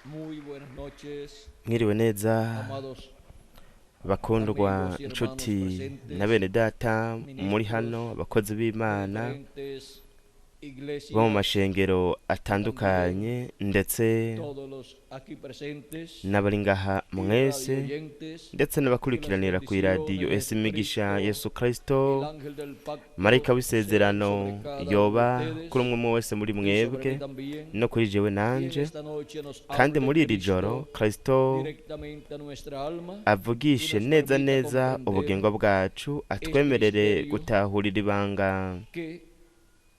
Muy buenas noches, Mwiriwe neza amados bakundwa amigos y hermanos nshuti presentes, na bene data muri hano, ministros abakozi de b'Imana diferentes bo mu iglesias, mashengero atandukanye, ndetse todos los aquí presentes n'abari ngaha y mwese, radioyentes, ndetse que las n'abakurikiranira ku iradiyo bendiciones ese de imigisha Jesucristo, Yesu Kristo el ángel del pacto, marayika sean w'isezerano sobre cada uno de yoba ustedes kuri umwe umwe wese muri y sobre mwebwe mí también. no kuri jewe Y en nanje. esta noche nos Kandi hable muri iri joro Cristo Kristo directamente a nuestra alma y avugishe nos neza permita neza comprender ubugingo bwacu, este atwemerere misterio gutahurira ibanga que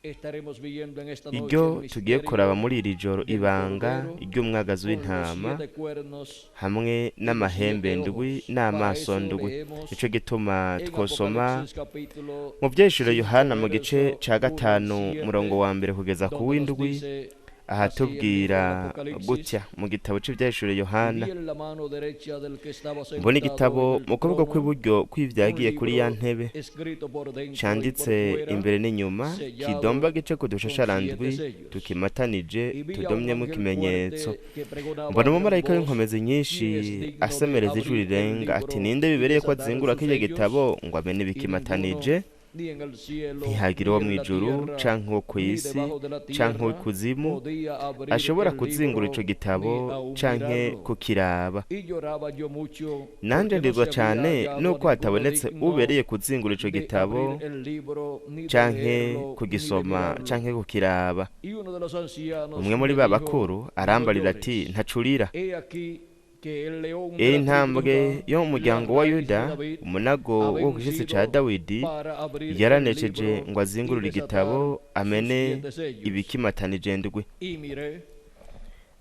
estaremos viviendo en esta noche, iryo el tugiye kuraba misterio muri iri joro, del ibanga Cordero ry'umwagazi con los w'intama siete cuernos hamwe y los siete n'amahembe ndwi ojos. Para n'amaso eso ndwi. leemos Nico gituma en twosoma Apocalipsis capítulo mu Vyeshuro 5, Yohana mu gice verso ca 1 al gatanu murongo 7, wa mbere kugeza ku donde nos w'indwi, dice así el libro del ahatubwira Apocalipsis: gutya mu gitabo c'Ivyahishuro Y Yohana: vi en la mano derecha del que estaba mbona sentado igitabo en el mu kuboko trono kw'iburyo un kw'ivyagiye kuri ya libro ntebe, escrito por dentro y por canditse fuera, imbere n'inyuma, kidomba sellado gice ku con siete dushasharandwi sellos. tukimatanije, Y vi a un tudomyemo ángel ikimenyetso. fuerte que pregonaba Mbona a gran umumarayika voz: w'inkomezi nyinshi ¿Quién es digno de asemereza ijwi abrir el rirenga ati: libro ninde y bibereye ko desatar azingura sus kirya sellos? gitabo ngo amene Y ninguno, ibikimatanije? ni en el cielo, Ntihagira ni uwo en la mw'ijuru tierra, canke uwo ni kw'isi debajo de la canke tierra, uw'ikuzimu podía abrir ashobora el kuzingura ico libro ni gitabo aun canke mirarlo. kukiraba. Y lloraba yo mucho Nanje porque no ndirwa se había cane hallado a nuko ninguno hatabonetse digno ubereye kuzingura ico de gitabo abrir el libro, ni de canke leerlo, ni de kugisoma mirarlo. canke kukiraba. Y uno de los ancianos Umwe muri me ba dijo: bakuru No arambarira ati: llores. ntacurira, He aquí que el león de la tribu de intambwe Judá, yo mu la muryango wa raíz de Yuda, David, umunago ha wo ku gishitsi ca vencido Dawidi, para abrir el yaranesheje libro ngo y azingurure igitabo desatar sus amene siete sellos. ibikimatanije ndwi. Y miré,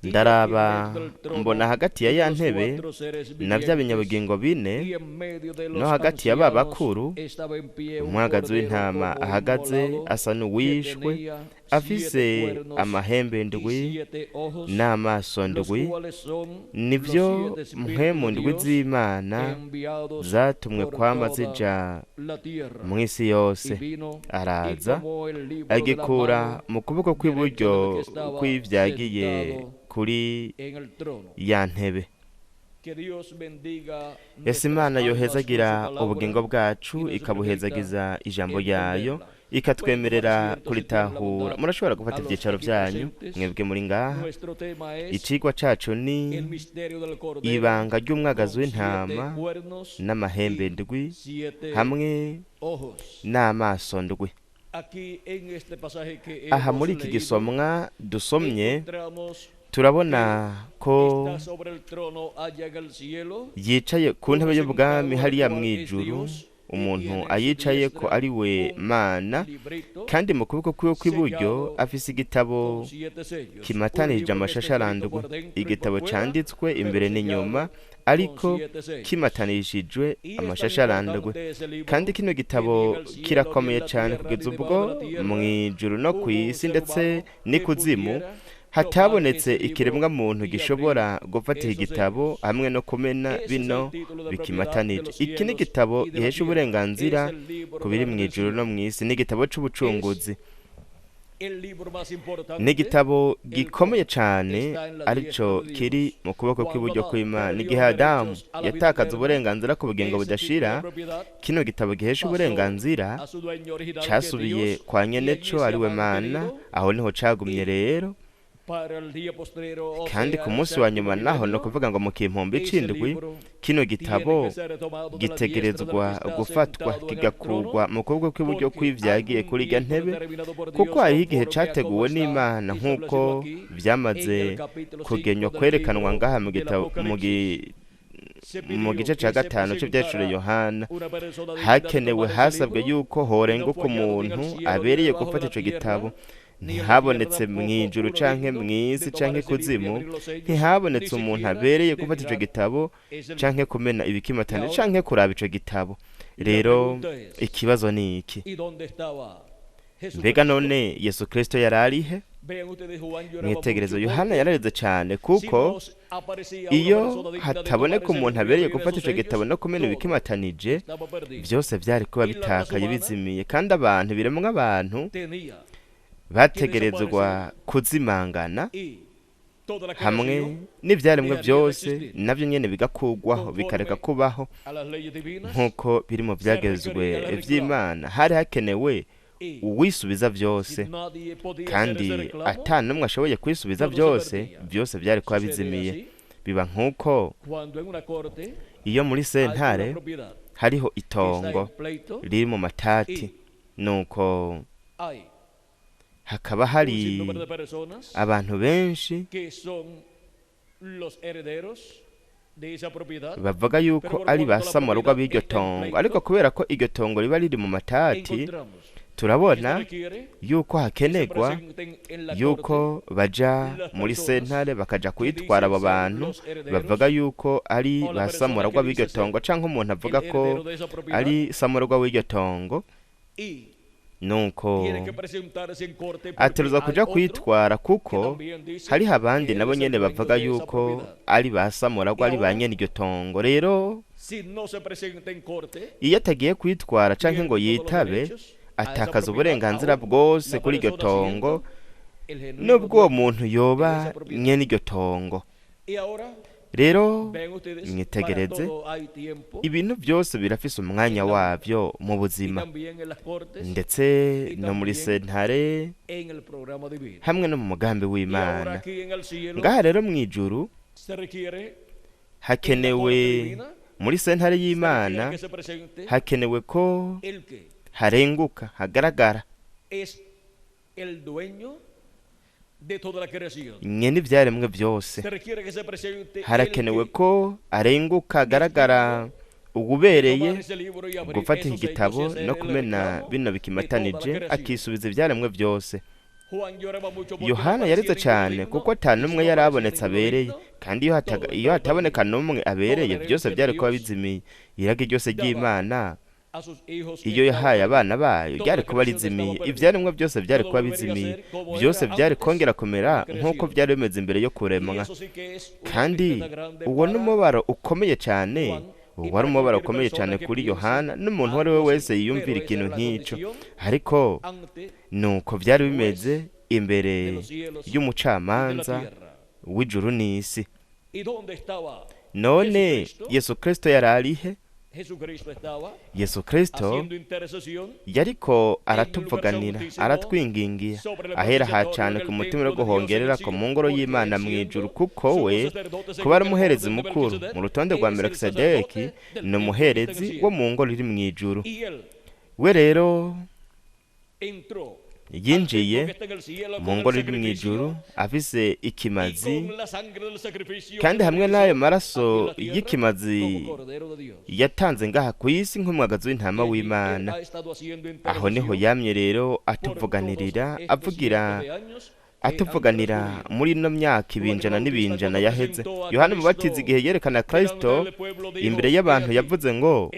y aquí en Ndaraba medio del mbona trono hagati ya y ya de los ntebe cuatro seres na vya vivientes binyabugingo bine y en medio de no los hagati ya ba ancianos bakuru estaba en pie un umwagazi cordero w'intama como ahagaze inmolado asa que n'uwishwe, tenía siete afise cuernos amahembe y ndwi siete ojos, n'amaso los ndwi, cuales son los nivyo siete espíritus mpwemu de ndwi Dios z'Imana enviados zatumwe por kwama toda zija la tierra. mw'isi Y yose. vino y Araza tomó el libro de la agikura mano mu kuboko derecha kw'iburyo del que estaba kw'ivyagiye sentado kuri en el trono. ya ntebe. Que Dios bendiga Ese nuestras Imana almas con su yohezagira palabra ubugingo y bwacu, nos permita ikabuhezagiza ijambo ryayo, entenderla. Pueden tomar ikatwemerera asiento si tienen la kuritahura. bondad Murashobora a gufata los ivyicaro aquí vyanyu presentes. mwebwe muri ngaha. Nuestro tema es Icigwa cacu ni el misterio del Cordero ibanga ry'umwagazi con siete w'intama cuernos n'amahembe y ndwi siete hamwe ojos. n'amaso ndwi. Aquí en este pasaje que Aha hemos muri iki leído gisomwa dusomye encontramos turabona que ko está sobre el trono allá en el cielo yicaye ku uno ntebe y'ubwami sentado el hariya cual es mw'ijuru, Dios y umuntu tiene en su ayicayeko diestra ari we un Mana, librito kandi mu kuboko kwiwe kw'iburyo sellado afise igitabo con siete sellos, un kimatanije libro que está escrito amashasharandwi, por dentro y por igitabo fuera, canditswe pero imbere n'inyuma sellado con ariko siete sellos. kimatanishijwe Y es tan amashasharandwi. importante ese Kandi libro kino que ni gitabo en el cielo, ni en kirakomeye la cane tierra, ni kugeza debajo ubwo de la tierra mw'ijuru no hubo un kw'isi ser ndetse humano que n'ikuzimu pudiera tomar hatabonetse ese libro ikiremwa muntu y abrir gishobora gufata iki esos gitabo sellos. hamwe no kumena Ese es el bino título de propiedad de bikimatanije. los Iki ni cielos igitabo y de la gihesha tierra. uburenganzira Es el libro ku de biri la mw'ijuru no redención. mw'isi, ni igitabo Es c'ubucunguzi, el libro más ni importante, igitabo el gikomeye cual cane está en la arico diestra de kiri Dios. mu kuboko Cuando kw'iburyo Adán kw'Imana. perdió Igihe los Adamu derechos a la vida yatakaza eterna, uburenganzira ku bugingo ese título de budashira, propiedad kino gitabo gihesha pasó uburenganzira a su dueño original, que es casubiye Dios, kwa y allí nyeneco se ha ariwe Mana, mantenido aho niho cagumye y rero. para el día postrero, o Kandi sea, ku el munsi wa séptimo nyuma naho, no milenio, kuvuga ngo mu kimpombe ese c'indwi, libro kino tiene gitabo que ser tomado de la diestra del que gitegerezwa está gufatwa sentado en el kigakurwa trono, mu kuboko kw'iburyo porque hay kw'ivyagiye un kuri irya tiempo ntebe, determinado por kuko Dios hariho igihe conforme a como categuwe está n'Imana nk'uko establecido aquí en vyamaze el capítulo 5 kugenywa del kwerekanwa libro ngaha mu del gitabo mu Apocalipsis. Se mu pidió gice que ca se gatanu c'Ivyahishuro presentara Yohana. una persona digna de Hakenewe tomar ese hasabwe libro yuko y no horenguka fue hallado ni en el umuntu cielo, ni abereye debajo de gufata la ico gitabo. tierra, ni en la tierra Ntihabonetse tampoco mw'ijuru uno canke digno de mw'isi tomar canke ese libro y ikuzimu, abrir los sellos, ni ntihabonetse umuntu siquiera abereye de gufata ico mirar gitabo ese libro. canke kumena Y ibikimatane ahora canke kuraba ico gitabo. la Rero pregunta es, ikibazo ni iki: ¿y dónde estaba mbega Jesucristo? none Yesu Kristo yari arihe? Vean ustedes, Juan lloraba Mwitegerezo mucho Yohana porque yarareze cane si kuko no aparecía una iyo persona digna de tomar hataboneka ese umuntu libro y abereye abrir gufata esos ico gitabo sellos, no kumena todo ibikimatanije, estaba perdido. vyose vyari kuba Y la raza bitakaye humana bizimiye, kandi abantu biremwa abantu tenía que bategerezwa desaparecer kuzimangana y hamwe n'ivyaremwe byose navyo nyene bigakugwaho bikareka kubaho nk'uko biri mu vyagezwe vy'Imana. Hari hakenewe uwisubiza byose, kandi ata n'umwe ashoboye kwisubiza byose, byose byari kuba bizimiye. Biba nk'uko iyo muri sentare hariho itongo riri mu matati, nuko hakaba hari abantu benshi bavuga yuko ari ba samuragwa b'iryo tongo, ariko kubera ko iryo tongo riba riri mu matati, turabona yuko hakenerwa yuko baja muri sentare bakaja kwitwara abo bantu bavuga yuko ari ba samuragwa b'iryo tongo, canke umuntu avuga ko ari samuragwa w'iryo tongo, nuko ateruza kuja kwitwara kuko hariho abandi nabo nyene bavuga yuko ari ba samuragwa, ari ba nyene iryo tongo. Rero iyo atagiye kwitwara canke ngo yitabe, atakaza uburenganzira bwose kuri iryo tongo, nubwo uwo muntu yoba nyene iryo tongo. Rero mwitegereze, ibintu byose birafise umwanya wabyo mu buzima, ndetse no muri sentare hamwe no mu mugambi w'Imana. Ngaha rero mu ijuru hakenewe, muri sentare y'Imana hakenewe ko harenguka, hagaragara nyene ivyaremwe byose. Harakenewe ko arenguka, agaragara uwubereye gufata iki gitabo no kumena bino bikimatanije, akisubiza ivyaremwe byose. Yohana yarize cane kuko ata n'umwe yari abonetse abereye, kandi iyo hataboneka n'umwe abereye, byose vyari kuba bizimiye. Iragi ryose ry'Imana iyo yahaye abana bayo ryari kuba rizimiye, ivyaremwe byose byari kuba bizimiye, byose byari kongera kumera nk'uko byari bimeze imbere yo kuremwa. Kandi uwo n'umubaro ukomeye cyane, uwo ari umubaro ukomeye cyane kuri Yohana n'umuntu uwo ari we wese yiyumvira ikintu nk'ico. Ariko nuko byari bimeze imbere y'umucamanza w'ijuru n'isi. None Yesu Kristo yari arihe? Yesu Kristo yariko aratuvuganira, aratwingingira ahera ha cane ku mutima wo guhongerera ko mu ngoro y'Imana mu ijuru, kuko we kuba ari umuherezi mukuru mu rutonde rwa Melkisedeki, ni umuherezi wo mu ngoro iri mu ijuru. We rero yinjiye mu ngoro iri mu ijuru afise ikimazi, kandi hamwe n'ayo maraso y'ikimazi yatanze ngaha ku isi nk'umwagazi w'intama w'Imana. Aho niho yamye rero atuvuganirira, avugira atuvuganira muri ino myaka ibinjana n'ibinjana yaheze. Yohana Umubatizi igihe yerekana Kristo imbere y'abantu yavuze ngo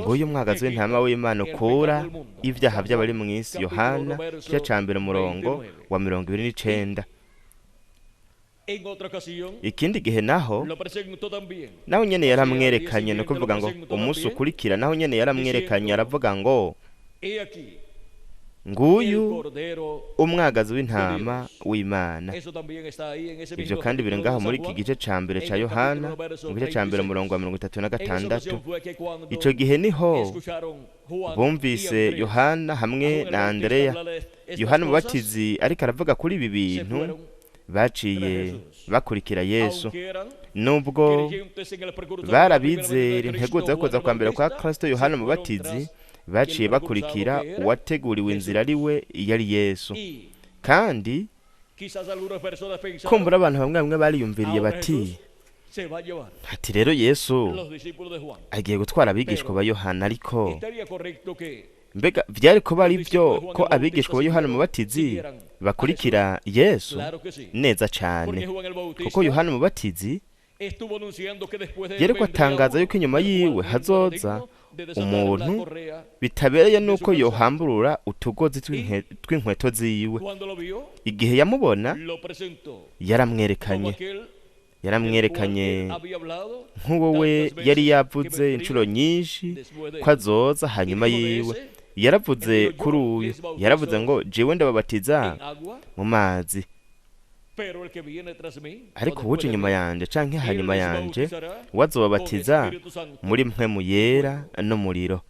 nguyu umwagazi w'intama w'Imana ukura ibyaha by'abari mu isi. Yohana igice ca mbere umurongo wa 29. Ikindi gihe naho naho nyene yaramwerekanye, no kuvuga ngo umunsi ukurikira naho nyene yaramwerekanye, aravuga ngo nguyu umwagazi w'intama w'Imana. Ivyo kandi biri ngaho muri iki gice ca mbere ca Yohana, mu gice ca mbere umurongo wa 36. Ico gihe niho bumvise Yohana hamwe na Andereya. Yohana Umubatizi ariko aravuga kuri ibi bintu, baciye bakurikira Yesu. Nubwo barabizera integuza yo kuza kwa mbere kwa Kristo, Yohana Umubatizi baciye bakurikira uwateguriwe inzira ari we yari Yesu. Kandi kumbura abantu bamwe bamwe bariyumviriye bati ati rero Yesu agiye gutwara abigishwa ba Yohana. Ariko mbega vyari kuba ari byo ko abigishwa ba Yohana Umubatizi bakurikira Yesu? Neza cane, kuko Yohana Umubatizi yeriko atangaza yuko inyuma yiwe hazoza umuntu bitabereye nuko yohamburura utugozi tw'inkweto ziwe. Igihe yamubona yaramwerekanye nk'uwo we yari yavuze inshuro nyinshi ko azoza hanyuma yiwe. Yaravuze kuri uyu, yaravuze ngo jewe ndababatiza mu mazi, Ariko uwuje inyuma yanje canke hanyuma yanje, we azobabatiza muri Mpwemu Yera n'umuriro.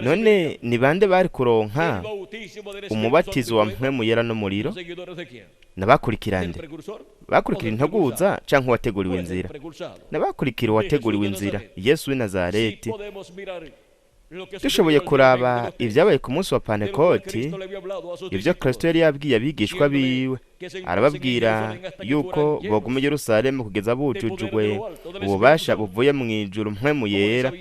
None ni bande bari kuronka umubatizo wa Mpwemu Yera n'umuriro? Nabakurikira nde? Bakurikira integuza canke uwateguriwe inzira? Nabakurikira uwateguriwe inzira, Yesu w'i Nazareti. Dushoboye kuraba ibyabaye ku munsi wa Pantekoti, ibyo Kristo yari yabwiye abigishwa biwe, arababwira yuko boguma i Yerusalemu kugeza bujujwe ububasha buvuye mu ijuru, Mpwemu Yera,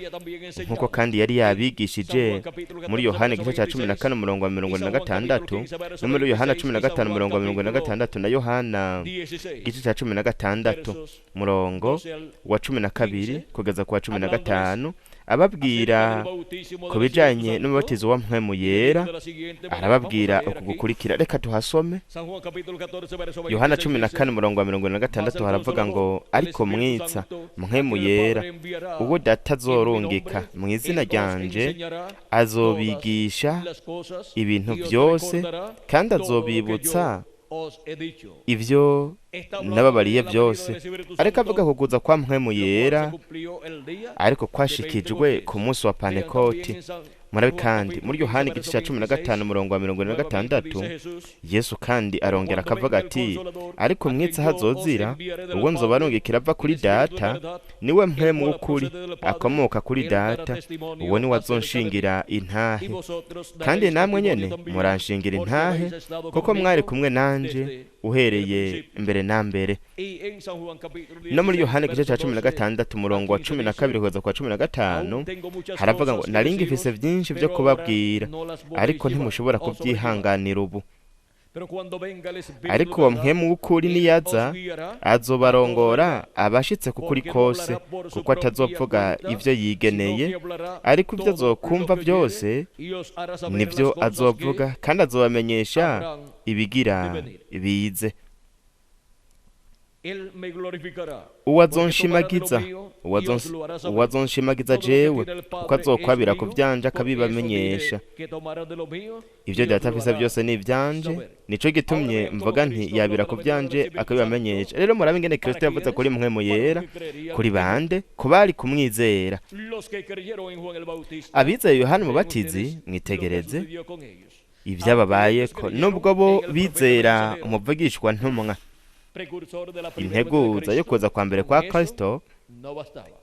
nk'uko kandi yari yabigishije muri Yohana igice cya 14 umurongo wa 46, no muri Yohana 15 umurongo wa 46, na Yohana igice cya 16 umurongo wa 12 kugeza ku wa 15, ababwira ku bijanye n'umubatizo wa Mpwemu Yera. Arababwira uku gukurikira, reka tuhasome. Yohana 14 umurongo wa 46 haravuga ngo: ariko mwitsa Mpwemu Yera, uwo Data azorungika mu izina ryanje, azobigisha ibintu byose, kandi azobibutsa ibyo nababariye byose. Ariko avuga kuguza kwa Mpwemu Yera, ariko kwashikijwe ku munsi wa Pantekoti. Murabe kandi muri Yohana igice cya 15 umurongo wa 46, Yesu kandi arongera akavuga ati: ariko mwitsa hazozira, ubwo nzobarungikira ava kuri Data, niwe Mpwemu w'ukuri akomoka kuri Data, uwo niwe azonshingira intahe, kandi namwe nyene muranshingira intahe, kuko mwari kumwe nanje uhereye mbere na mbere. No muri Yohana igice cya 16 umurongo wa 12 kugeza ku wa 15 haravuga ngo: nari ngifise byinshi byo kubabwira, ariko ntimushobora kubyihanganira ubu. Ariko uwo Mpwemu w'ukuri niyaza, azobarongora abashitse kukuri kose, kuko atazovuga ibyo yigeneye, ariko ibyo azokumva byose nibyo azovuga, kandi azobamenyesha ibigira bize. Uwazonshimagiza jewe, kuko azokwabira ku byanje akabibamenyesha. Ibyo Data afise byose ni ibyanje, nico gitumye mvuga nti yabira ku byanje akabibamenyesha. Rero murabe ingene Kristo yavuze kuri Mpwemu Yera, kuri bande? Ku bari kumwizera. Abizeye Yohana Umubatizi, mwitegereze ibyababayeko, nubwo bo bizera umuvugishwa ntumwa, integuza yo kuza kwa mbere kwa Kristo,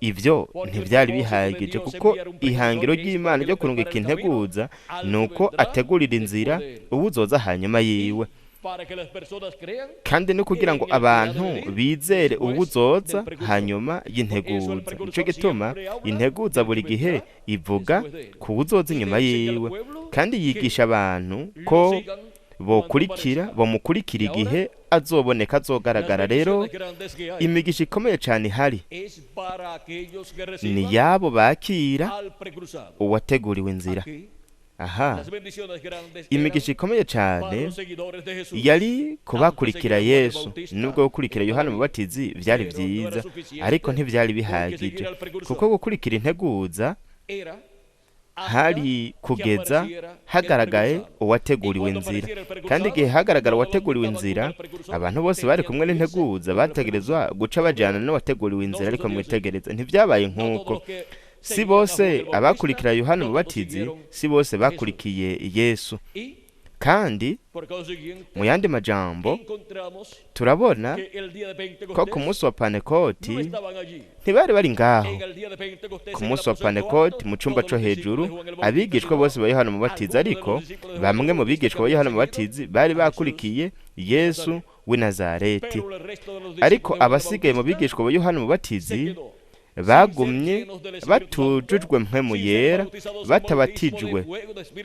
ivyo ntivyari bihagije, kuko ihangiro ry'Imana ryo kurungika integuza nuko ategurira inzira uwuzoza hanyuma yiwe, kandi no kugira ngo abantu bizere uwuzoza hanyuma y'integuza. Nico gituma integuza buri gihe ivuga ku wuzoza inyuma yiwe, kandi yigisha abantu ko bokurikira, bamukurikira igihe azoboneka, azogaragara. Rero imigisha ikomeye cyane ihari ni yabo bakira uwateguriwe inzira. Aha imigisha ikomeye cyane yari kubakurikira Yesu. Nubwo gukurikira Yohana Umubatizi byari byiza, ariko ntibyari bihagije, kuko gukurikira integuza hari kugeza hagaragaye uwateguriwe inzira. Kandi igihe hagaragara uwateguriwe inzira, abantu bose bari kumwe n'integuza bategerezwa guca bajyana n'uwateguriwe inzira. Ariko mwitegereze, ntibyabaye nk'uko. Si bose abakurikira Yohana Umubatizi, si bose bakurikiye Yesu. Kandi mu yandi majambo turabona ko ku munsi wa Pantekoti ntibari bari ngaho. Ku munsi wa Pantekoti mu cumba co hejuru, abigishwa bose ba Yohana Umubatizi, ariko bamwe mu bigishwa ba Yohana Umubatizi bari bakurikiye Yesu w'i Nazareti, ariko abasigaye mu bigishwa ba Yohana Umubatizi bagumye batujujwe Mpwemu Yera, batabatijwe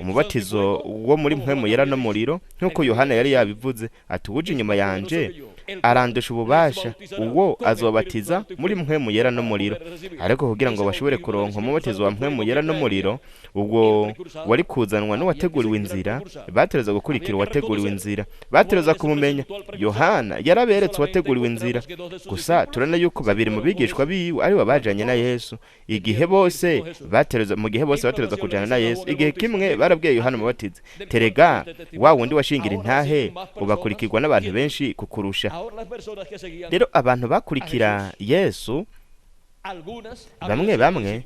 umubatizo wo muri Mpwemu Yera n'umuriro, nk'uko Yohana yari yabivuze ati: uwuje inyuma yanje arandusha ububasha, uwo azobatiza muri Mpwemu Yera n'umuriro. Ariko kugira ngo bashobore kuronka umubatizo wa Mpwemu Yera n'umuriro, ubwo wari kuzanwa n'uwateguriwe inzira, batereza gukurikira uwateguriwe inzira, batereza kumumenya. Yohana yaraberetse uwateguriwe inzira. Gusa turana yuko babiri mu bigishwa biwe aribo bari Bajanye na Yesu igihe bose batereza, mu gihe bose batereza kujana na Yesu. Igihe kimwe barabwiye Yohana Umubatizi: "Terega wa wundi washingira intahe ubakurikirwa n'abantu benshi kukurusha." Rero abantu bakurikira Yesu, bamwe bamwe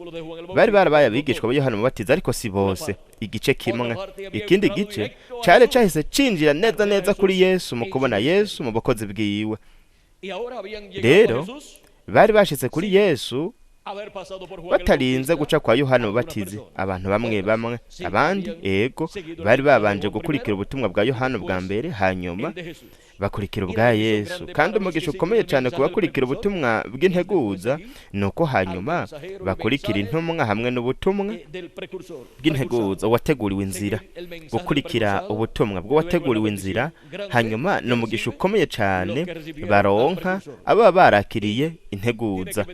bari barabaye abigishwa ba Yohana Umubatizi, ariko si bose, igice kimwe. Ikindi gice cari cahise cinjira neza neza kuri Yesu mu kubona Yesu mu bukozi bwiwe. Rero bari bashitse kuri Yesu batarinze guca kwa Yohana Umubatizi, abantu bamwe bamwe. Abandi, ego, bari babanje gukurikira ubutumwa bwa Yohana bwa mbere, hanyuma bakurikira ubwa Yesu. Kandi umugisha ukomeye cyane ku bakurikira ubutumwa bw'integuza ni uko hanyuma bakurikira intumwa hamwe n'ubutumwa bw'integuza, uwateguriwe inzira. Gukurikira ubutumwa bw'uwateguriwe inzira hanyuma ni umugisha ukomeye cyane baronka ababa barakiriye integuza.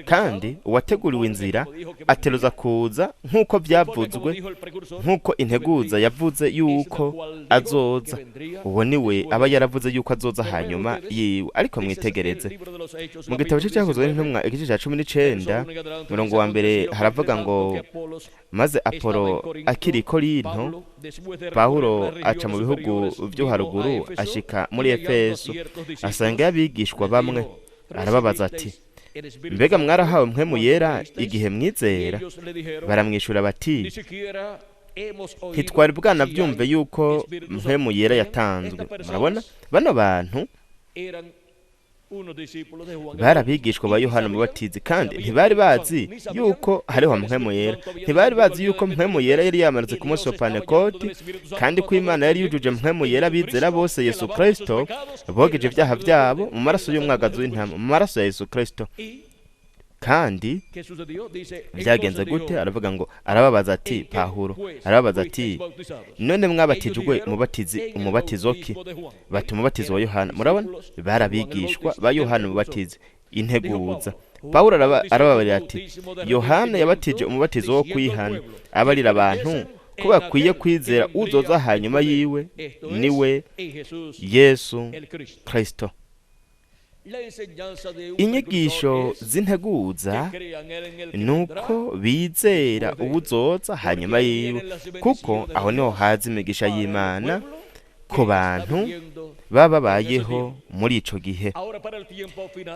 Kandi uwateguriwe inzira ateruza kuza nk'uko byavuzwe, nk'uko integuza yavuze yuko azoza. Uwo ni we aba yaravuze yuko azoza hanyuma yiwe. Ariko mwitegereze mu gitabo cye cyakozwe n'intumwa, igice cya 19, murongo wa 1, haravuga ngo: "Maze Apolo akiri i Korinto, Pawulo aca mu bihugu byo haruguru, ashika muri Efeso, asanga abigishwa bamwe, arababaza ati: 'Mbega mwarahawe Mpwemu Yera igihe mwizera?' Baramwishyura bati: 'Ntitwari bwanabyumve yuko Mpwemu Yera yatanzwe.'" Murabona, bano bantu bari abigishwa ba Yohana Umubatizi, kandi ntibari bazi yuko hariho Mpwemu Yera. Ntibari bazi yuko Mpwemu Yera yari yamanutse ku munsi wa Pantekoti, kandi ko Imana yari yujuje Mpwemu Yera abizera bose Yesu Kristo, bogeje ibyaha byabo mu maraso y'umwagazi w'intama, mu maraso ya Yesu Kristo. Kandi byagenze gute? Aravuga ngo, arababaza ati, Pawulo arababaza ati: "None mwabatijwe umubatizi umubatizo ki?" Bati: "Umubatizo wa Yohana." Murabona, barabigishwa ba Yohana Umubatizi, integuza. Pawulo arababarira ati: "Yohana yabatije umubatizo wo kwihana, abarira abantu ko bakwiye kwizera uzoza hanyuma yiwe, niwe Yesu Kristo." Inyigisho z'integuza nuko bizera ubuzoza hanyuma yiwe, kuko aho niho haza imigisha y'Imana ku bantu baba babayeho muri ico gihe.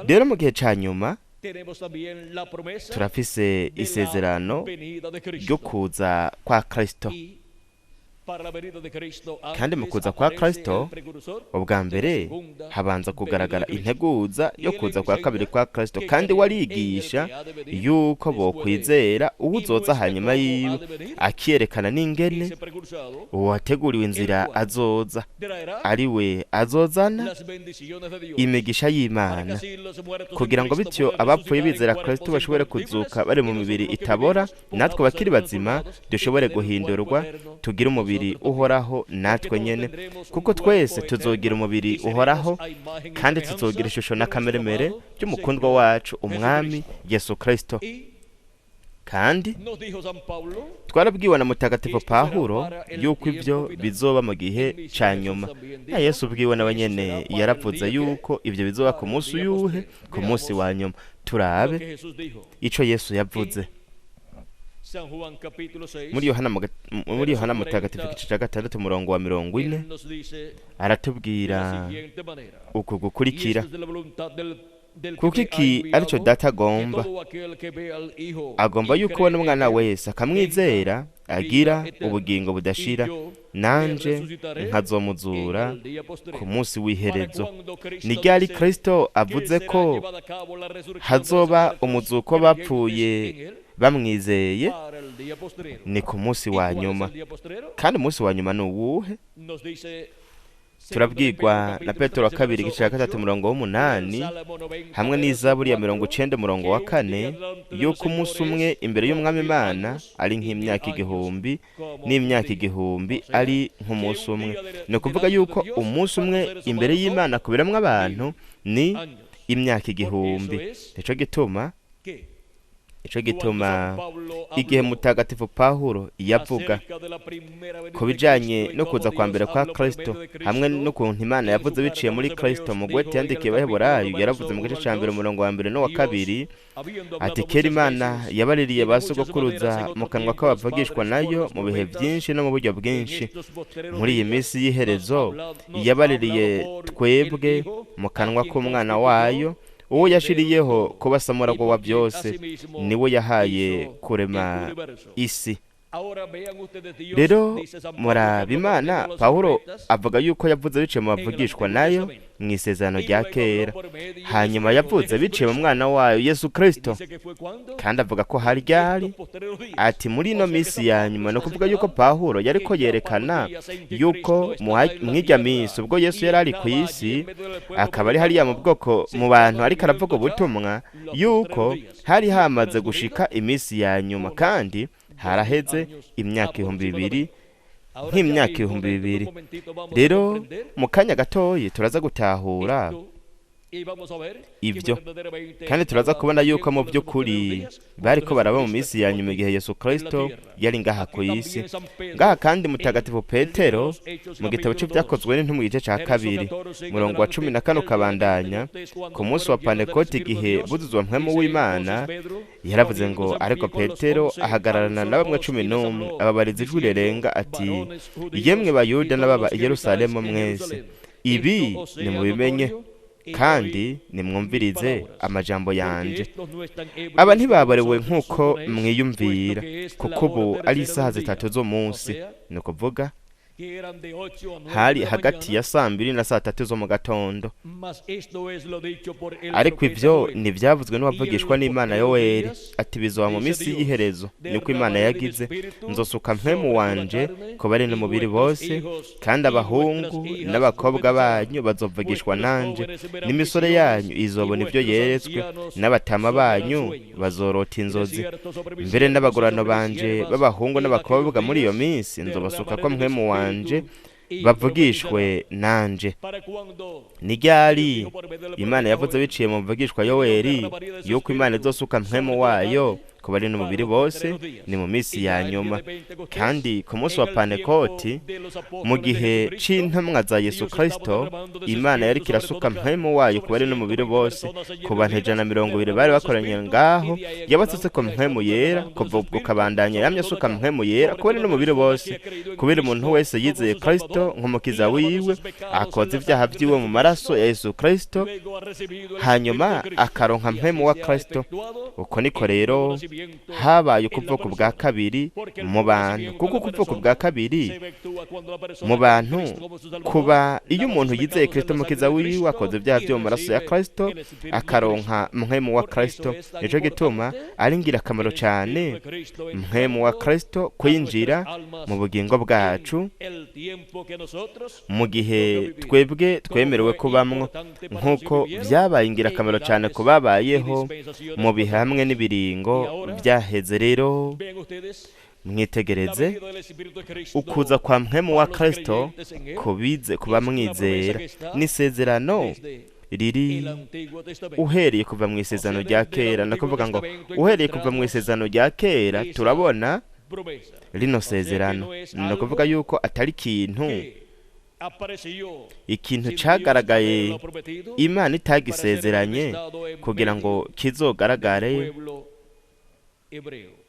Rero mu gihe ca nyuma turafise isezerano ryo kuza kwa Kristo. Kandi mu kuza kwa Kristo, ubwa mbere habanza kugaragara integuza yo kuza kwa kabiri kwa Kristo, kandi warigisha yuko bokwizera uwuzoza hanyuma yiwe, akiyerekana n'ingene uwateguriwe inzira azoza, ari we azozana imigisha y'Imana, kugira ngo bityo abapfuye bizera Kristo bashobore kuzuka bari mu mibiri itabora, natwe bakiri bazima dushobore guhindurwa tugire umubiri uhoraho natwe nyene, kuko twese tuzogira umubiri uhoraho, kandi tuzogira ishusho n'akameremere by'umukundwa wacu, Umwami Yesu Kristo. Kandi twarabwiwe na Mutagatifu Pawulo yuko ibyo bizoba mu gihe ca nyuma. Na Yesu ubwiwe nawe nyene yaravuze yuko ibyo bizoba ku munsi uyuhe? Ku munsi wa nyuma. Turabe ico Yesu yavuze muri Yohana Mutagatifu, igice cya 6, umurongo wa 40, aratubwira uku gukurikira: "Kuko iki aricyo Data agomba, agomba yuko ubona Umwana wese akamwizera agira ubugingo budashira, nanje nkazomuzura ku munsi w'iherezo." Ni ryari Kristo avuze ko hazoba umuzuko bapfuye bamwizeye? Ni ku munsi wa nyuma. Kandi umunsi wa nyuma ni uwuhe? Turabwirwa na Petero wa kabiri, igice cya 3, umurongo w'8, hamwe n'Izaburi ya 90, umurongo wa 4, yuko umunsi umwe imbere y'Umwami Imana ari nk'imyaka 1000, n'imyaka 1000 ari nk'umunsi umwe. Ni ukuvuga yuko umunsi umwe imbere y'Imana kubiramwo abantu ni imyaka 1000. Nico gituma Ico gituma igihe mutagatifu Pawulo yavuga ku bijanye no kuza kwa mbere kwa Kristo hamwe n'ukuntu Imana yavuze biciye muri Kristo mu gwete yandikiye Abaheburayo, yaravuze mu gice ca mbere umurongo wa mbere n'uwa kabiri ati: kera Imana yabaririye ba sogokuruza mu kanwa k'abavugishwa nayo mu bihe byinshi no mu buryo bwinshi, muri iyi minsi y'iherezo yabaririye twebwe mu kanwa k'umwana wayo, uwo yashiriyeho kuba samuragwa wa byose, niwe yahaye kurema isi. Rero muraba Imana, Pawulo avuga yuko yavuze biciye mu bavugishwa nayo mu isezerano rya kera, hanyuma yavuze biciye mu mwana wayo Yesu Kristo, kandi avuga ko hari ryari ati muri ino minsi ya nyuma. Ni ukuvuga yuko Pawulo yariko yerekana yuko mw'irya minsi ubwo Yesu yari ari ku isi, akaba ari hariya mu bwoko mu bantu ariko aravuga ubutumwa, yuko hari hamaze gushika iminsi ya nyuma, kandi haraheze imyaka 2000, nk'imyaka 2000. Rero mu kanya gatoyi turaza gutahura ibyo, kandi turaza kubona yuko mu by'ukuri bariko baraba mu minsi ya nyuma igihe Yesu Kristo yari ngaha ku isi. Ngaha kandi mutagatifu Petero mu gitabo c'Ivyakozwe n'Intumwa igice ca 2 murongo wa 14 ukabandanya, ku munsi wa Pantekoti igihe buzuzwa mpwemu w'Imana, yaravuze ngo: ariko Petero ahagararana na bamwe 11 ababariza ijwi rirenga ati: yemwe Bayuda n'ababa i Yerusalemu mwese, ibi nimubimenye kandi nimwumvirize amajambo yanje. Aba ntibabarewe nk'uko mwiyumvira, kuko ubu ari isaha 3 z'umunsi. Ni ukuvuga hari hagati ya saa 2 na saa 3 zo mu gatondo. Ariko ivyo ntivyavuzwe n'uwavugishwa n'Imana Yoweri ati: bizoba mu minsi y'iherezo, niko Imana yagize, nzosuka mpwemu wanje ku bari n'umubiri bose, kandi abahungu n'abakobwa banyu bazovugishwa nanje, n'imisore yanyu izobona ivyo yeretswe, n'abatama banyu bazorota inzozi. Mbere n'abagorano banje b'abahungu n'abakobwa muri iyo minsi nzobasuka ko mpwemu wanje bavugishwe nanje. Ni ryari Imana yavuze biciye mu mvugishwa Yoweri yuko Imana izosuka mpwemu wayo ku bari n'umubiri bose? Ni mu minsi ya nyuma. Kandi ku munsi wa Pantekoti mu gihe c'intumwa za Yesu Kristo, Imana yariko irasuka mpwemu wayo ku bari n'umubiri bose, ku bantu 120 bari bakoranye ngaho, yabasutse ko mpwemu yera. Kuva ubwo kabandanya yamye asuka mpwemu yera ku bari n'umubiri bose, kubera umuntu wese yizeye Kristo nk'umukiza wiwe, akoza ivyaha vyiwe mu maraso ya Yesu Kristo, hanyuma akaronka mpwemu wa Kristo. Uko niko rero habaye ukuvuka ubwa kabiri mu bantu, kuko ukuvuka ubwa kabiri mu bantu kuba iyo umuntu yizeye Kristo mukiza wiwe, akoze ibyaha byo mu maraso ya Kristo, akaronka mpwemu wa Kristo. Nico gituma ari ingirakamaro cyane mpwemu wa Kristo kwinjira mu bugingo bwacu mu gihe twebwe twemerewe kubamwo, nk'uko byabaye ingirakamaro cyane ku babayeho mu bihe hamwe n'ibiringo byaheze. Rero mwitegereze ukuza kwa mpwemu wa Kristo kubize kuba mwizera n'isezerano riri uhereye kuva mu isezerano rya kera. Nakuvuga ngo uhereye kuva mu isezerano rya kera turabona rino sezerano. Ni ukuvuga yuko atari ikintu cagaragaye Imana itagisezeranye kugira ngo kizogaragare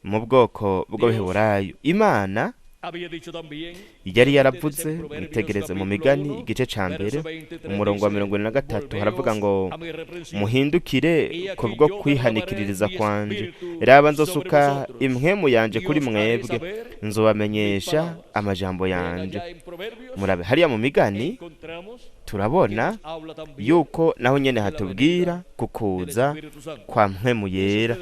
mu bwoko bw'Abaheburayo. Imana yari yaravuze, mwitegereze mu Migani igice ca mbere umurongo wa 43, haravuga ngo: muhindukire kubwo kwihanikiririza kwanje, raba nzosuka impwemu yanje kuri mwebwe, nzobamenyesha amajambo yanje. Murabe hariya mu Migani turabona yuko naho nyene hatubwira kukuza kwa mpwemu yera.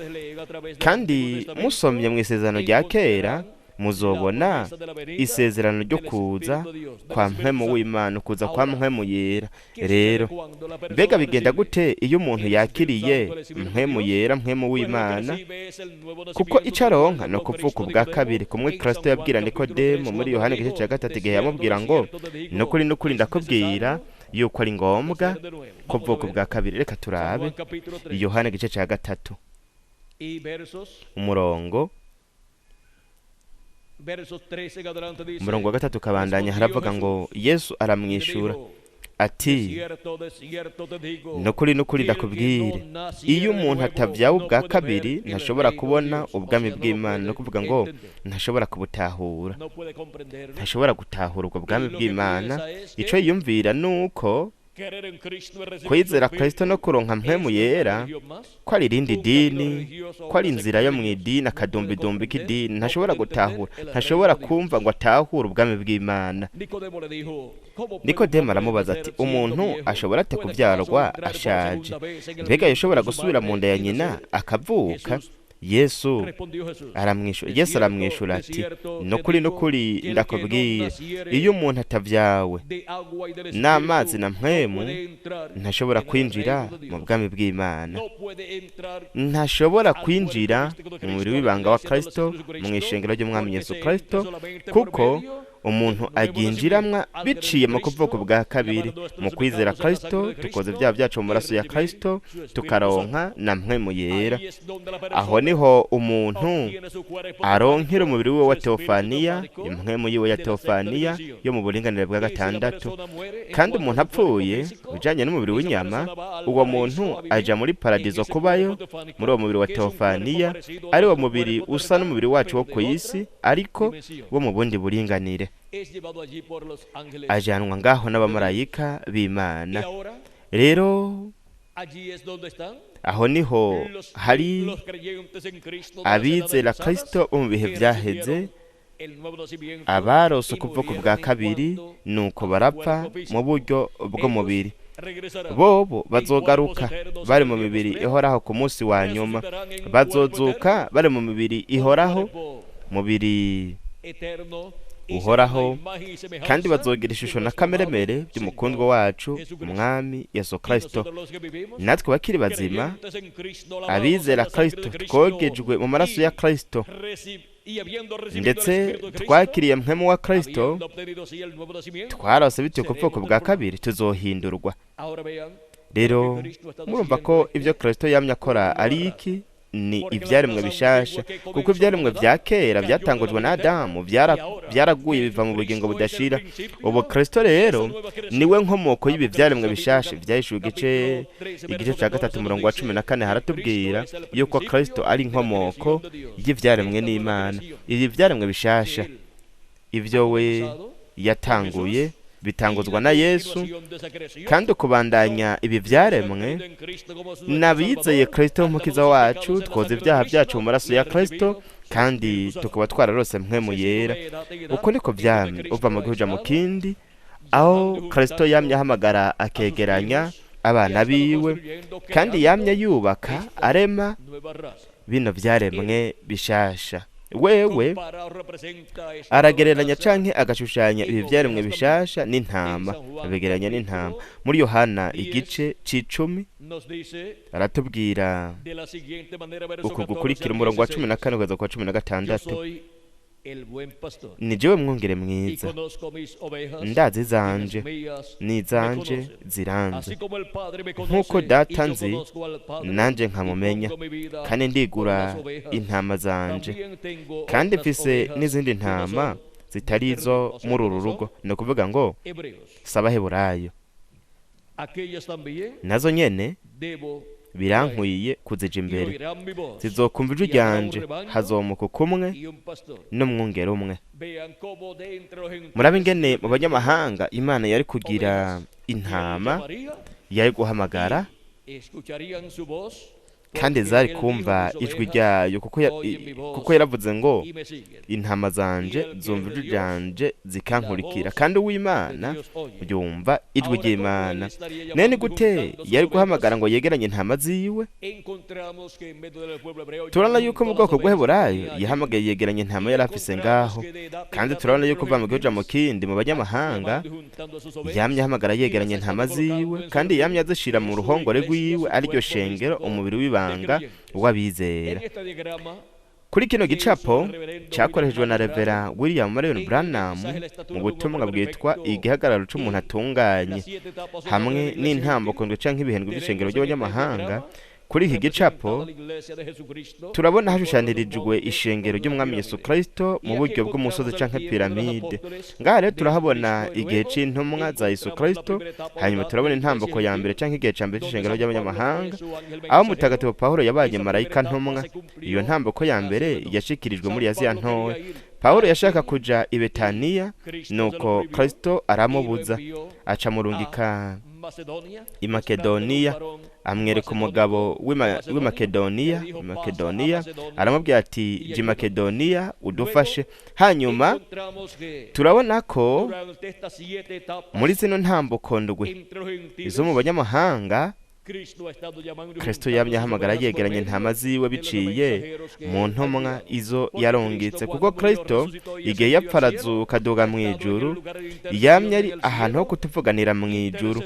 Kandi musomye mu isezerano rya kera muzobona isezerano ryo kuza kwa mpwemu w'Imana, ukuza kwa mpwemu yera. Rero mbega bigenda gute iyo umuntu yakiriye mpwemu yera, mpwemu w'Imana? Kuko ico aronka no kuvuka ubwa kabiri, kumwe Kristo yabwira Nikodemo muri Yohana igice ca 3 igihe yamubwira ngo: nukuri nukuri ndakubwira yuko ari ngombwa kuvuka ubwa kabiri. Reka turabe Yohana igice ca 3. Umurongo umurongo wa 3 ukabandanya, haravuga ngo Yesu aramwishura ati: nukuri nukuri ndakubwire, iyo umuntu atavyawe ubwa kabiri ntashobora kubona ubwami bw'Imana. No kuvuga ngo ntashobora kubutahura, ntashobora gutahura ubwo bwami bw'Imana. Ico yiyumvira nuko kwizera Kristo no kuronka mpwemu yera ko ari irindi dini, ko ari inzira yo mu idini, akadumbidumbi k'idini. Ntashobora gutahura, ntashobora kumva ngo atahure ubwami bw'Imana. Nikodemu aramubaza ati: umuntu ashobora ate kubyarwa ashaje? Mbega yashobora gusubira mu nda ya nyina akavuka? Yesu aramwishura ati: nukuri nukuri ndakubwira, iyo umuntu atavyawe n'amazi na mpwemu ntashobora kwinjira mu bwami bw'Imana. Ntashobora kwinjira mu mubiri w'ibanga wa Kristo, mu ishengero ry'Umwami Yesu Kristo, kuko umuntu aginjiramwa biciye mu kuvuka bwa kabiri, mu kwizera Kristo, tukoze ibyaha byacu mu maraso ya Kristo, tukaronka na mpwemu yera. Aho niho umuntu aronkera umubiri wiwe wa teofaniya, impwemu yiwe ya teofaniya yo mu buringanire bwa 6. Kandi umuntu apfuye bijanye n'umubiri w'inyama, uwo muntu aja muri paradizo kubayo muri uwo mubiri wa teofaniya, ari wo mubiri usa n'umubiri wacu wo ku isi, ariko wo mu bundi buringanire. Ajanwa ngaho n'abamarayika b'Imana. Rero aho niho hari abizera Kristo bo mu bihe vyaheze, abarose ukuvuka bwa kabiri, nuko barapfa mu buryo bw'umubiri. Bobo bazogaruka bari mu mibiri ihoraho ku munsi wa nyuma, bazozuka bari mu mibiri ihoraho, mubiri uhoraho, kandi bazogira ishusho na kameremere by'umukundwa wacu Umwami Yesu Kristo. Natwe bakiri bazima abizera Kristo, twogejwe mu maraso ya Kristo, ndetse twakiriye mpwemu wa Kristo, twarose bityo kuvuka bwa kabiri, tuzohindurwa. Rero murumva ko ibyo Kristo yamye akora ari iki? Ni ibyaremwe bishasha, kuko ibyaremwe vya kera byatangujwe na Adamu byaraguye biva mu bugingo budashira. Ubu Kristo rero niwe nkomoko y'ibi byaremwe bishasha. Vyahishuwe igice cya 3 umurongo wa 14 haratubwira yuko Kristo ari inkomoko y'ivyaremwe n'Imana. Ibi byaremwe bishasha ibyo we yatanguye bitanguzwa na Yesu, kandi ukubandanya ibi byaremwe n'abizeye Kristo umukiza wacu, twoza ibyaha byacu mu maraso ya Kristo, kandi tukaba twararose mpwemu yera. Uko niko vyamye uva mu gihuja mu kindi, aho Kristo yamye ahamagara akegeranya abana biwe, kandi yamye yubaka arema bino byaremwe bishasha. Wewe aragereranya canke agashushanya ibi byaremwe bishasha n'intama, abigereranya n'intama. Muri Yohana igice c'10 aratubwira uku gukurikira, umurongo wa 14 kugeza ku wa 16: ni jewe mwungere mwiza, ndazi zanje n'izanje ziranze, nk'uko data nzi nanje nkamumenya, kandi ndigura intama zanje, kandi mfise n'izindi ntama zitari izo muri uru rugo. Ni ukuvuga ngo si Abaheburayo, nazo nyene birankwiye kuzija imbere, zizokumva ijwi ryanje, hazomuka kumwe n'umwungere umwe. Murabe ingene mu banyamahanga Imana yari kugira intama, yari guhamagara, kandi zari kumva ijwi ryayo, kuko yaravuze ngo intama zanje zumva ijwi ryanje zikankurikira, kandi uw'Imana yumva ijwi ry'Imana. None gute yari guhamagara ngo yegeranye intama ziwe? Turabona yuko mu bwoko bw'Abaheburayo yahamagaye yegeranye intama yari afise ngaho, kandi turabona yuko uva mu gihugu mu kindi mu banyamahanga yamye ahamagara yegeranye intama ziwe, kandi yamye azishira mu ruhongore rwiwe, ariryo shengero, umubiri w'ibanga w'abizera. Kuri kino gicapo cyakoreshejwe na Revera William Marion Branham mu butumwa bwitwa igihagararo c'umuntu atunganye, hamwe n'intambuko ndwi canke ibihendwe by'ishengero ry'abanyamahanga, Kuri iki gicapo turabona hashushanirijwe ishengero ry'Umwami Yesu Kristo mu buryo bw'umusozi canke piramide. Ngaha rero turahabona igihe c'intumwa za Yesu Kristo, hanyuma turabona intambuko ya mbere canke igihe ca mbere c'ishengero ry'abanyamahanga, aho Mutagatifu Pawulo yabaye marayika ntumwa. Iyo ntambuko ya mbere yashikirijwe muri Aziya Ntoya. Pawulo yashaka kuja i Betaniya, nuko Kristo aramubuza, aca murungika i Makedoniya, amwereka umugabo w'i Makedoniya, aramubwira ati jya i Makedoniya udufashe. Hanyuma turabona ko muri zino ntambuko ndwi izo mu banyamahanga, Kristo yamye ahamagara yegeranye intama ziwe biciye mu ntumwa izo yarungitse, kuko Kristo igihe yapfa arazuka aduga mu ijuru, yamye ari ahantu ho kutuvuganira mu ijuru,